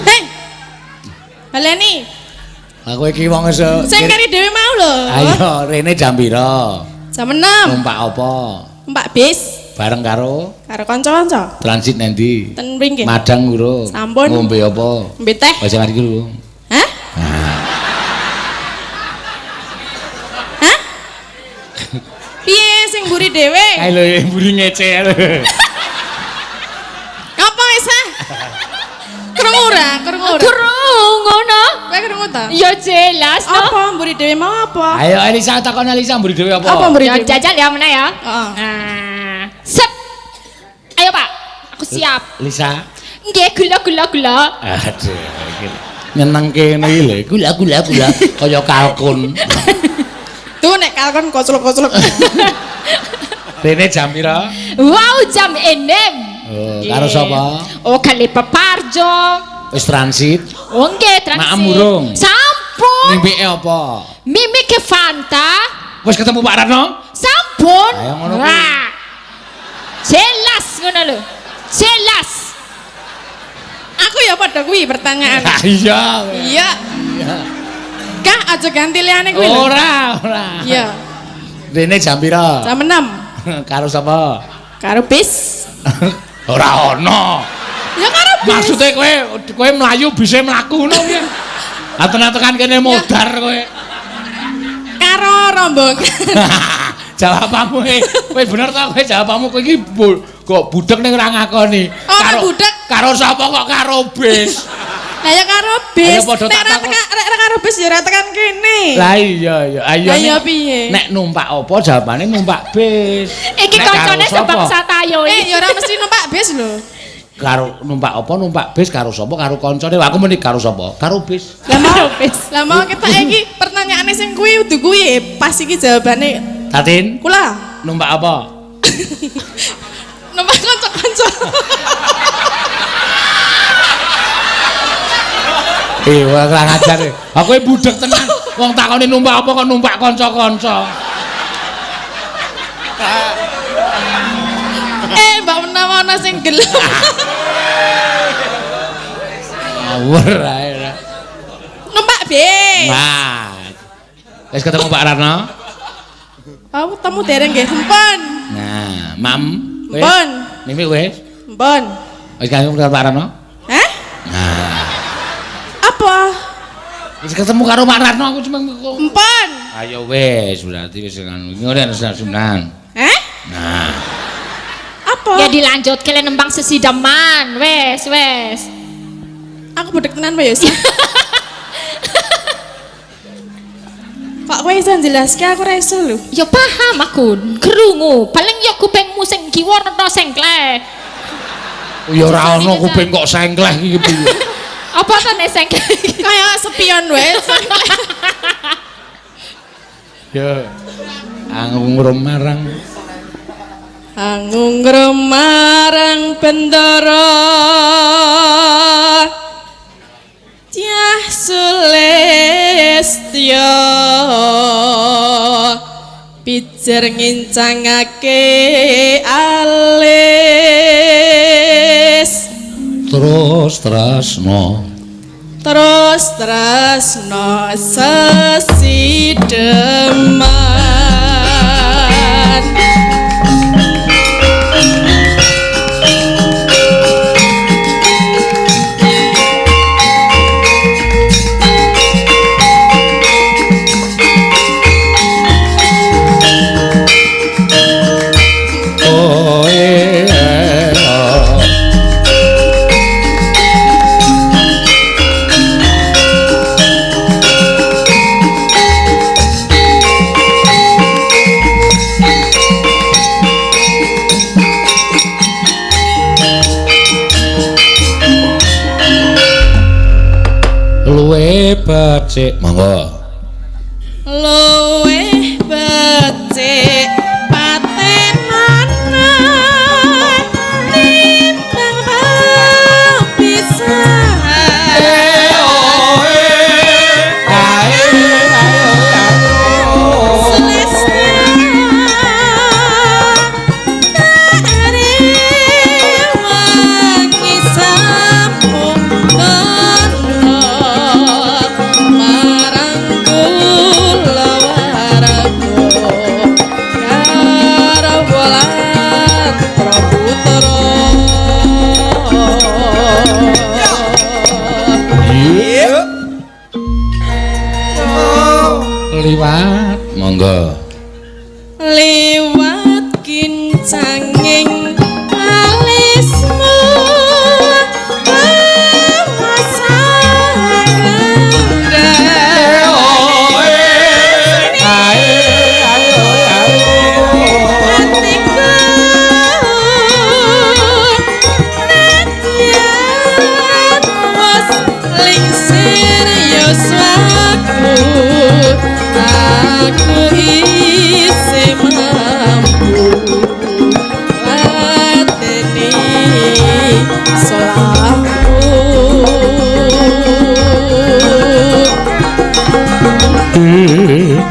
Hei. Baleni. Lah kowe iki wong wis sing keri dhewe mau lho. Ayo, rene jam pira? Jam 6. Numpak apa? Numpak bis. Bareng karo? Karo kanca-kanca. Transit nanti. Ten mriki. Madang urung. Sampun. Ngombe apa? Ngombe teh. Wis mari urung. Hah? Ah. Hah? Piye sing mburi dhewe? Kae lho mburi ngece lho. Ngapa wis ah? Krungu ora? Krungu ora? Krungu no. Kowe krungu ta? Ya jelas no. Apa mburi dhewe mau apa? Ayo Elisa takon Elisa mburi dhewe apa? Apa mburi Ya dhewe? jajal ya meneh ya. Heeh. Nah, sep. Ayo Pak, aku siap. Lisa. Nggih, gula gula gula. Aduh, iki nyenengke ngene iki lho. Gula gula gula kaya kalkun. Tuh nek kalkun koclok-koclok. Rene jam pira? Wow, jam 6. Oh, karo sapa? Oh, kali Peparjo. Wis transit. Oh, nggih, transit. Maem urung? Sampun. Mimike apa? Mimike Fanta. Wis ketemu Pak Ratno? Sampun. Ayo ngono kuwi. Wah. Jelas ngono lho. Jelas. Aku ya padha kuwi pertanyaan. Iya. Iya. Kak, aja ganti liyane kuwi lho. Ora, ora. Iya. Rene jam pira? Jam 6. Karo sapa? Karo bis. Ora ono. Ya karo bis. Maksude kowe kowe mlayu bise mlaku ngono piye? Ah tenan-tekan kene modar kowe. Karo rombongan. Jawabanmu kowe bener ta kowe jawabanmu kowe iki kok budek ning ora ngakoni. Ora budek. Karo sapa kok karo bis? Lah ya karo bis. Ayo Nek ora tekan nek karo bis ya ora tekan kene. Lah iya iya. Ayo. Lah iya piye? Nek numpak apa jawabane numpak bis. Iki kancane sebangsa tayo iki. Ya ora mesti numpak bis lho. Karo numpak apa numpak bis karo sapa karo kancane. Aku muni karo sapa? Karo bis. Lah mau bis. Lah mau kita iki pertanyaane sing kuwi kudu kuwi pas iki jawabane. Tatin? Kula. Numpak apa? Numpak kanca-kanca. Wah kurang ajar. Aku budek tenan. Wong takoni numpak apa kok numpak kanca-kanca. Mbak menawa ana sing gelem. Ngawur ae. Numpak bis. Nah. Wis ketemu Pak Ratno? Aku ketemu dereng nggih. Empun. Nah, mam. Empun. Mimi wis? Empun. Wis ketemu karo Pak Ratno? Hah? Nah. Apa? Wis ketemu karo Pak Ratno aku cuma kok. Empun. Ayo wis, berarti wis ngono. Ngene sunan. Hah? Nah. Apa? Ya dilanjut kele nembang sesideman. Wes, wes. Aku budek tenan Pak Yos. Kok kowe iso njelaske aku ora iso lho. Ya paham aku, krungu. Paling ya kupingmu sing kiwa rada sengkleh. Ya ora ono kuping kok sengkleh iki piye. Apa to nek sengkleh? Kaya sepion wae. Ya. Angungrum marang Angungrum marang bendara Dyah Sulistya pijer ngincangake alis terus tresno terus tresno sesideman. Oh. Luwih becik. Monggo. Luwih becik patenana timbang pisahan. Liwat monggo. Liwat kincanging alismu aku isih mampu lateni salahku.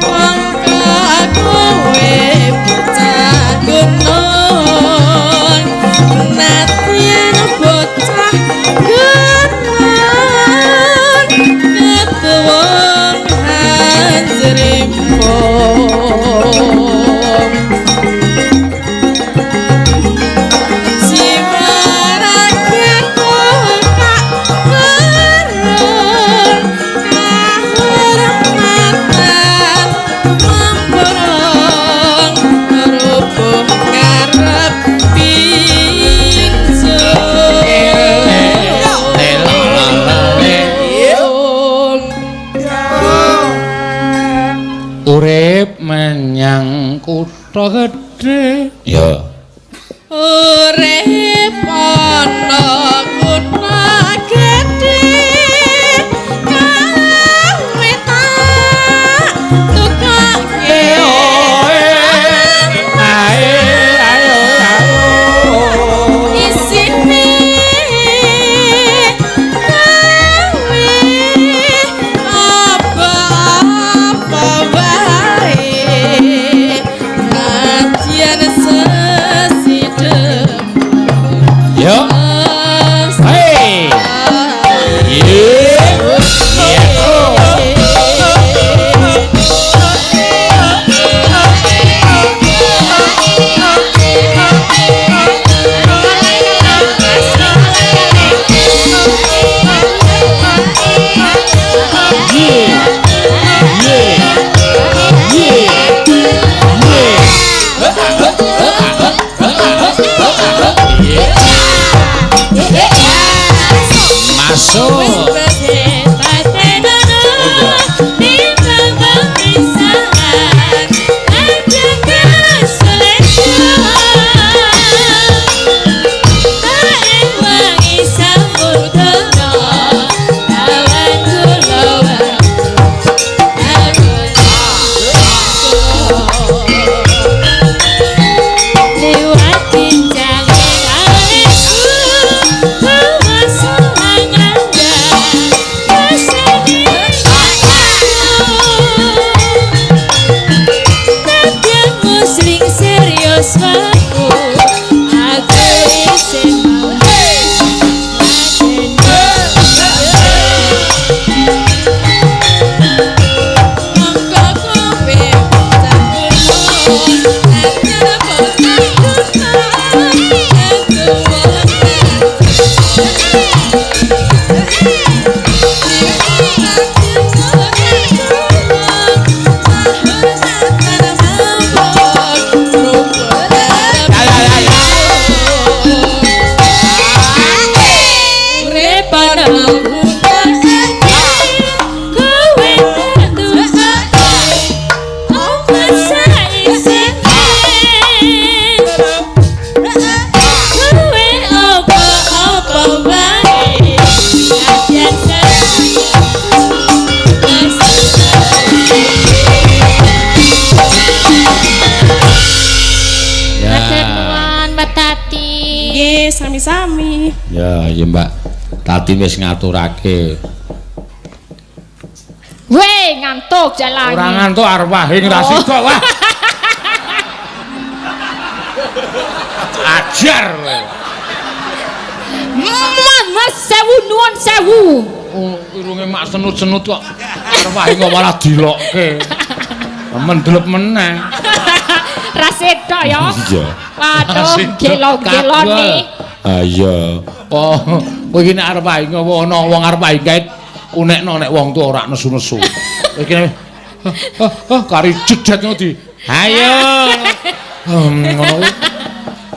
Mangka kowe bocah gunung, nadyan bocah gunung, ketuwung hanjrimpung. Jiwarake kok kerun kahormatan mamborong rubuh ngarep pintu. Urip menyang kutha gedhe. Ya. Urip ana kutha gedhe kawe tak tukake. Isine kawe apa-apa wae nadyan sesidem. Yo. Hey. Masuk. Kowe apa-apa wae. Sami-sami. Ya, ya Mbak. Tadi wis ngaturake. Weh, ngantuk jalan. Ora ngantuk arwahe ngrasida wah. Ajar kowe. Mas sewu nuwun sewu. Oh, irunge mak senut-senut kok. Arwahe kok malah dilokke. Mendelep meneh. Rasedo ya. Iya. Waduh, gelo-gelone. Ah iya. Oh, kowe iki nek arep ae ngowo ana wong arep ae kae unekno nek wong tuwa ora nesu-nesu. Kowe iki kari jedet ngono di. Ayo. Ngono kuwi.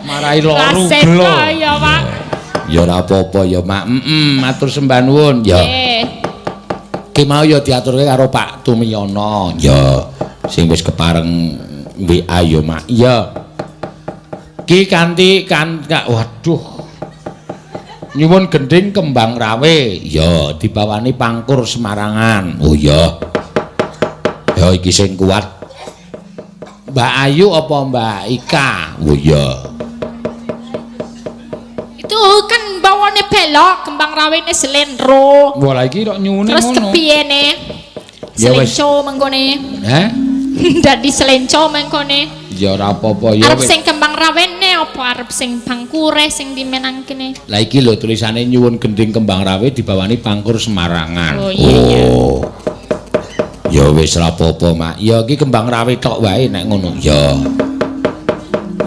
Marai loro gelo. Ya, Pak. Ya ora apa-apa ya, Mak. Heeh, matur sembah nuwun. Ya. Ki mau ya diaturke karo Pak Tumiyono. Ya, sing wis kepareng WA ya, Mak. Iya. Ki kanthi kan waduh. Nyuwun gendhing kembang rawe. Ya, dibawani pangkur Semarangan. Oh iya. Ya iki sing kuat. Mbak Ayu apa Mbak Ika? Oh iya. Itu kan bawane belok, kembang rawene selendro. Wah, lah iki kok nyuwune ngono. Terus kepiye ne? Selenco mengkone. Heh? Dadi selenco mengkone. Ya ora apa-apa ya. Arep sing kembang rawene apa arep sing bangkure sing dimenangkene? Lah iki lho tulisane nyuwun gendhing kembang rawe dibawani pangkur Semarangan. Oh iya iya. Oh. Ya wis ora apa-apa, Mak. Ya iki kembang rawe tok wae nek ngono. Ya.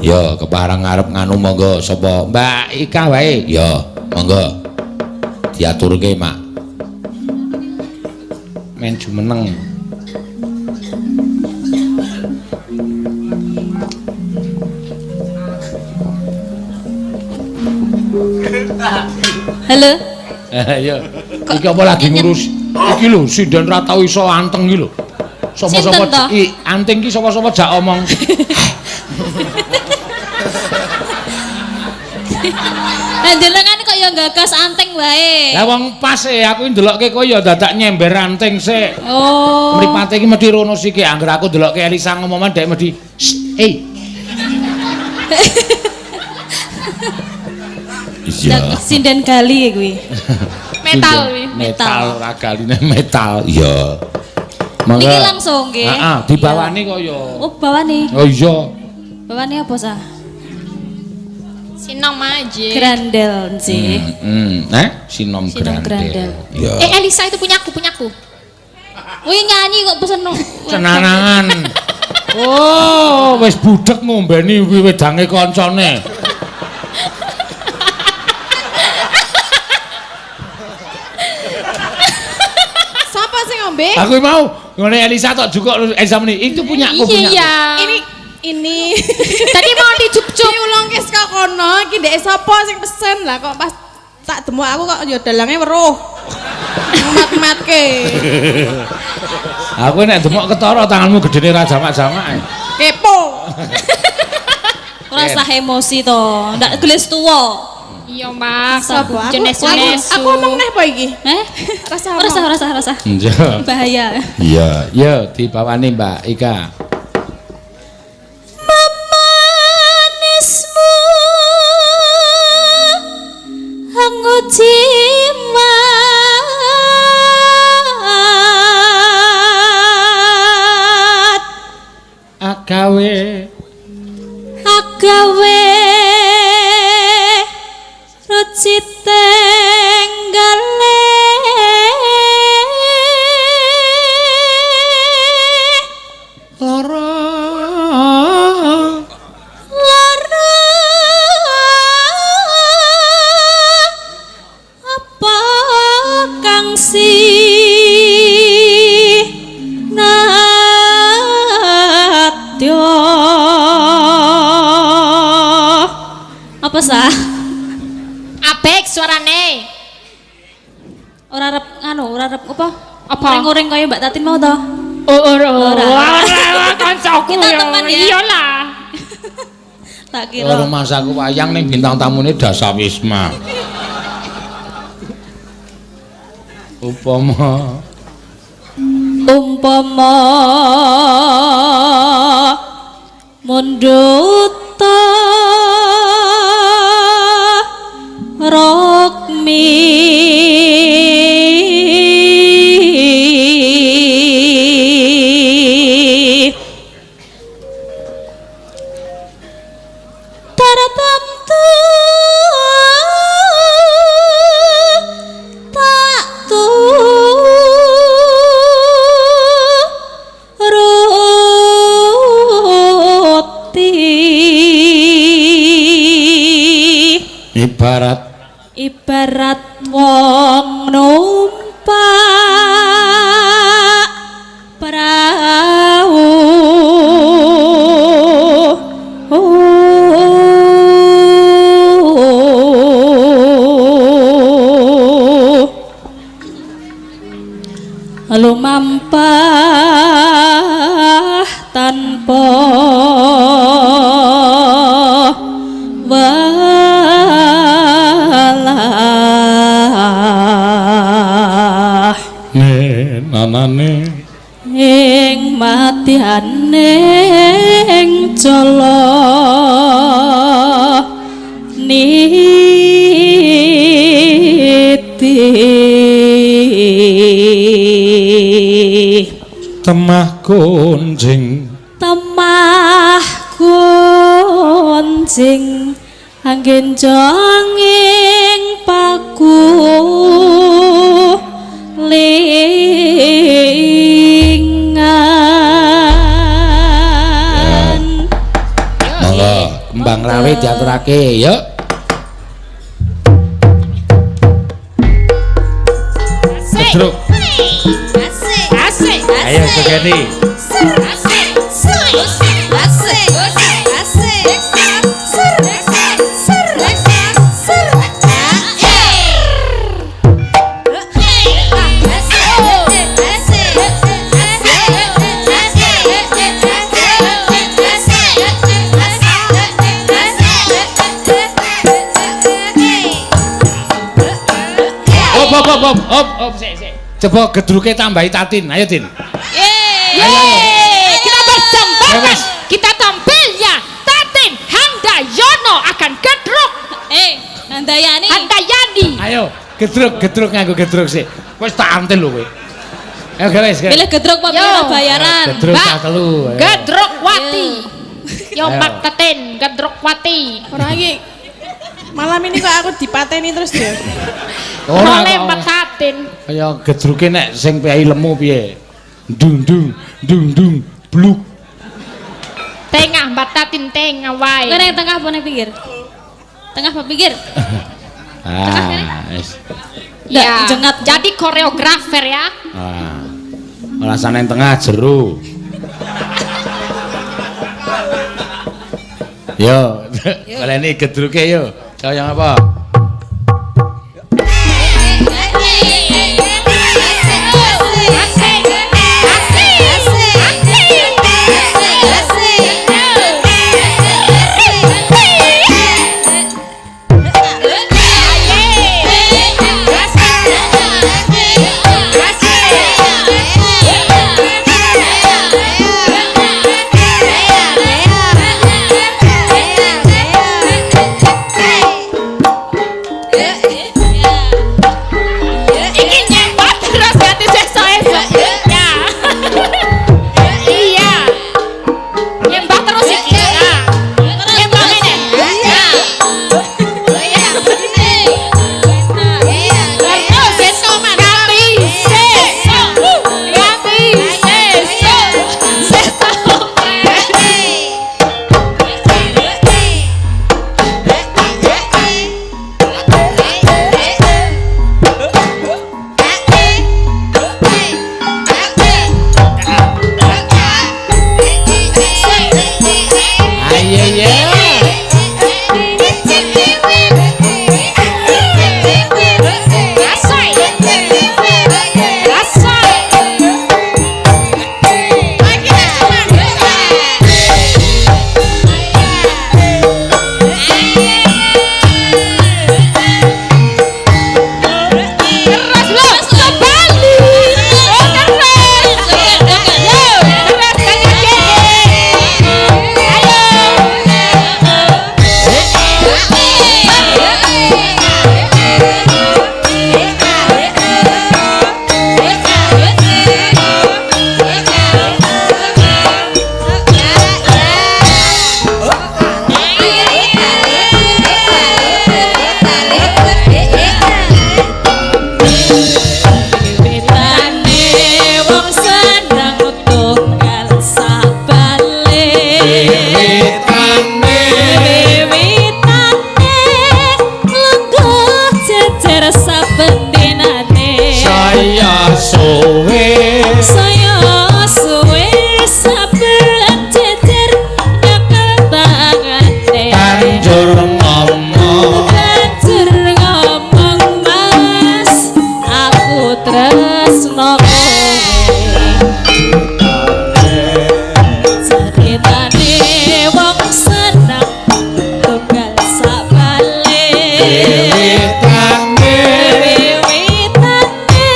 Ya kepareng arep nganu monggo sapa? Mbak Ika wae. Ya, monggo. Diaturke, Mak. Men jumeneng. Halo. Ayo. Iki apa lagi ngurus? Iki lho sinden ra tau iso anteng iki lho. Sapa-sapa anting iki sapa-sapa jak omong. Lah njenengan kok ya gagas anting wae. Lah wong pas e aku ndelokke kowe ya dadak nyember anting sik. Oh. Mripate iki mesti rono siki angger aku ndelokke Elisa ngomongan dhek mesti hey. Iya. Sinden gali kuwi. Metal kuwi. Metal ora galine metal. Iya. Monggo. Niki langsung nggih. Heeh, dibawani kok ya. Oh, bawani. Oh iya. Bawani apa sah? Sinom aja. Grandel sih. Sinom Grandel. Iya. Elisa itu punyaku, punyaku. Wih nyanyi kok pesen Cenanangan. Oh, wis budhek ngombeni wedange kancane. Sapa sing ngombe? Aku mau ngene Elisa tok jukuk Elisa meni, itu punyaku, punyaku. Iya. Ini tadi mau dicup-cup. Diulungke saka kono iki ndek sapa sing pesen lah kok pas tak demok aku kok ya dalange weruh. Mat-matke. Aku nek demok ketara tanganmu gedene ra jamak-jamak. Kepo. Ora usah emosi to, ndak gelis tuwa. Iya, Mas. Sapa? Aku ngomong neh apa iki? Heh? Rasa Rasa. Iya. Bahaya. Iya, ya dibawani Mbak Ika. Memanismu angujimat agawe agawe ruciteng gale lara lara apa kang si nadya apa sah? Apik suarane. Ora arep nganu, ora arep apa? Apa? Uring-uring kaya Mbak Tatin mau to? Oh, ora. Ora. Ora kancaku Kita ya. teman ya. Iya lah. Tak kira. Ora masaku wayang ning bintang tamune Dasawisma. Upama umpama mundhuta Ibarat ibarat wong numpak prau lumampah tanpa welah nanane ing matiane ing jala niti. Temah gonjing, temah gonjing anggen jonging paku lingan. Monggo kembang rawe diaturake yuk. Gedruk. Asik. Ayo jogeti. Asik. Asik. Asik. Op op op op op op sik sik. Coba gedruke tambahi Tatin. Ayo Tin. Yeay. Kita persembahkan, kita tampilnya Tatin Handayono akan gedruk. Handayani. Handayani. Ayo, gedruk gedruk nganggo gedruk sik. Wis tak antil lho kowe. Ayo guys. Pilih gedruk apa pilih bayaran? Gedruk cah telu. Gedruk wati. Yo Mbak Tatin, gedruk wati. Ora iki. Malam ini kok aku dipateni terus ya. Ora Mbak Tatin. Kaya gedruke nek sing piye lemu piye? Dung dung dung dung bluk. Tengah Mbak Tatin tengah wae. Kowe nang tengah apa nang pinggir? Tengah apa pinggir? Ah, wis. Ya, jengat. Jadi koreografer ya. Ah. Rasane tengah jero. Yo, baleni gedruke yo. Kaya apa? tresno kowe. Ceritane wong seneng tunggal sabale. Wiwitane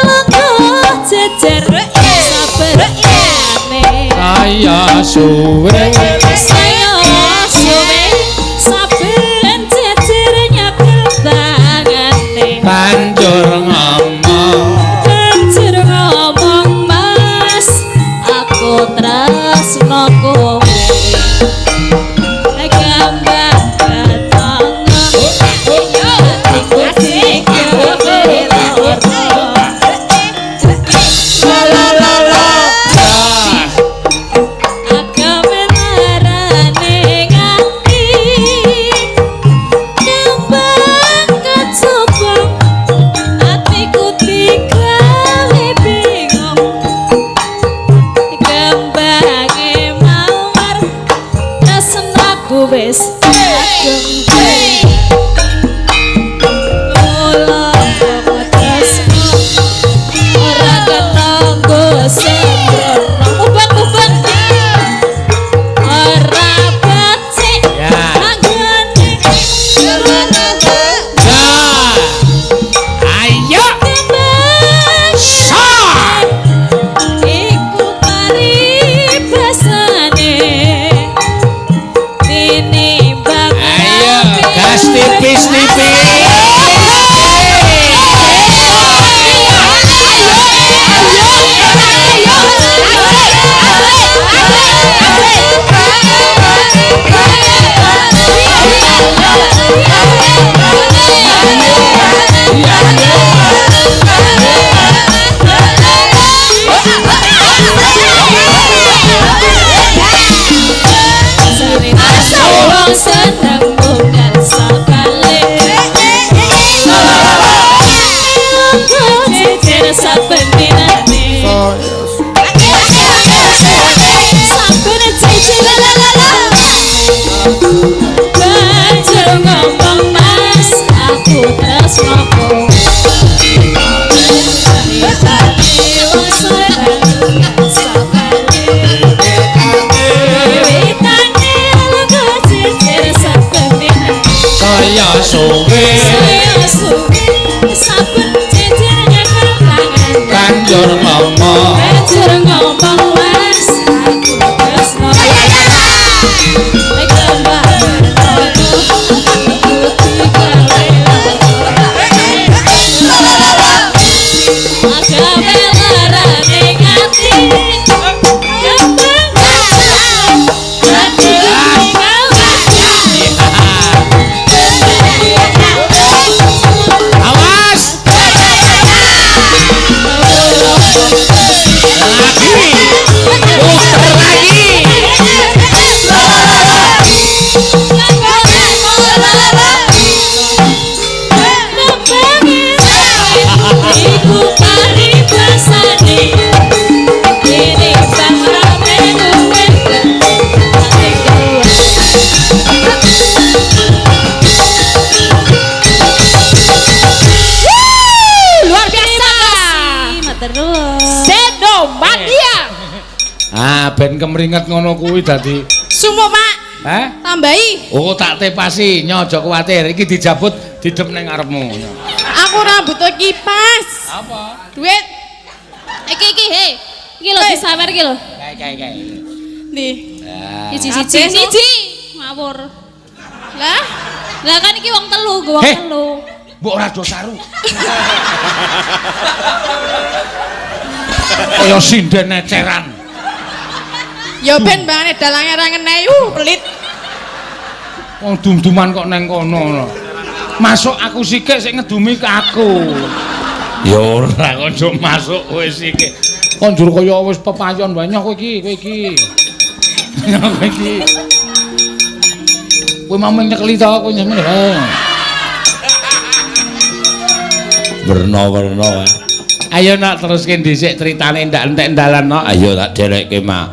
lenggah jejer saberane. Saya suwe Saya suwe saben jejer nyekel tangane. Banjur ngomong Banjur ngomong mas, aku tresno kowe. Gambar ketanga atiku digawe lara. La la la la. Agawe larane ngati kembang kecubung atiku digawe bingung. Kembange mawar tresnaku wis kadung mula tresno ora ketanggo sembrono. Ubang-ubang ora becik Ya. anggone Ya. Ayo. kembang Sa. iku paribasane tinimbang Ayo, gas tipis-tipis. Wong seneng bukan sakale. Jejer saben dinane. Saben jejer banjur ngomong mas, aku tresno kowe. Wong seneng bukan sakale. Wiwitane lenggah jejer saben dinane. Saya suwe Saya suwe saben jejer nyekel tangan. banjur ngomong Banjur ngomong mas, aku tresno. Kembang aku digawe lara. Agawe larane ngati. Kembang ati digawe. Awas. Lagi. Puter lagi. Iku paribasane tinimbang rame luwih atiku. Luar biasa. Senomania. Ah, ben kemringet ngono kuwi dadi. Sumuk, Pak. Hah? Tambahi. Oh, tak tepasi, nyo aja kuwatir. Iki dijabut didep ning ngarepmu. Aku ora butuh kipas. Apa? Duit. Iki iki he. Iki lho disawer iki lho. Kae kae kae. Ndi? Siji siji Kabeh, no? siji. Ngawur. Lah, Lah kan iki wong telu, nggo wong Heh. telu. Mbok ora do saru. Kaya sinden eceran. ya ben bangane dalange ora ngenehi, pelit. Wong dum-duman kok neng kono ngono. Masuk aku sikik sing ngedumi ke aku. Ya ora kok njuk masuk kowe sikik. Kok njur kaya wis pepayon wae nyoh kowe iki, kowe iki. Nyoh kowe iki. Kowe mau nyekeli to kowe nyekeli. Werna-werna wae. Ayo nak teruske dhisik critane ndak entek dalan nok. Ayo tak derekke mak.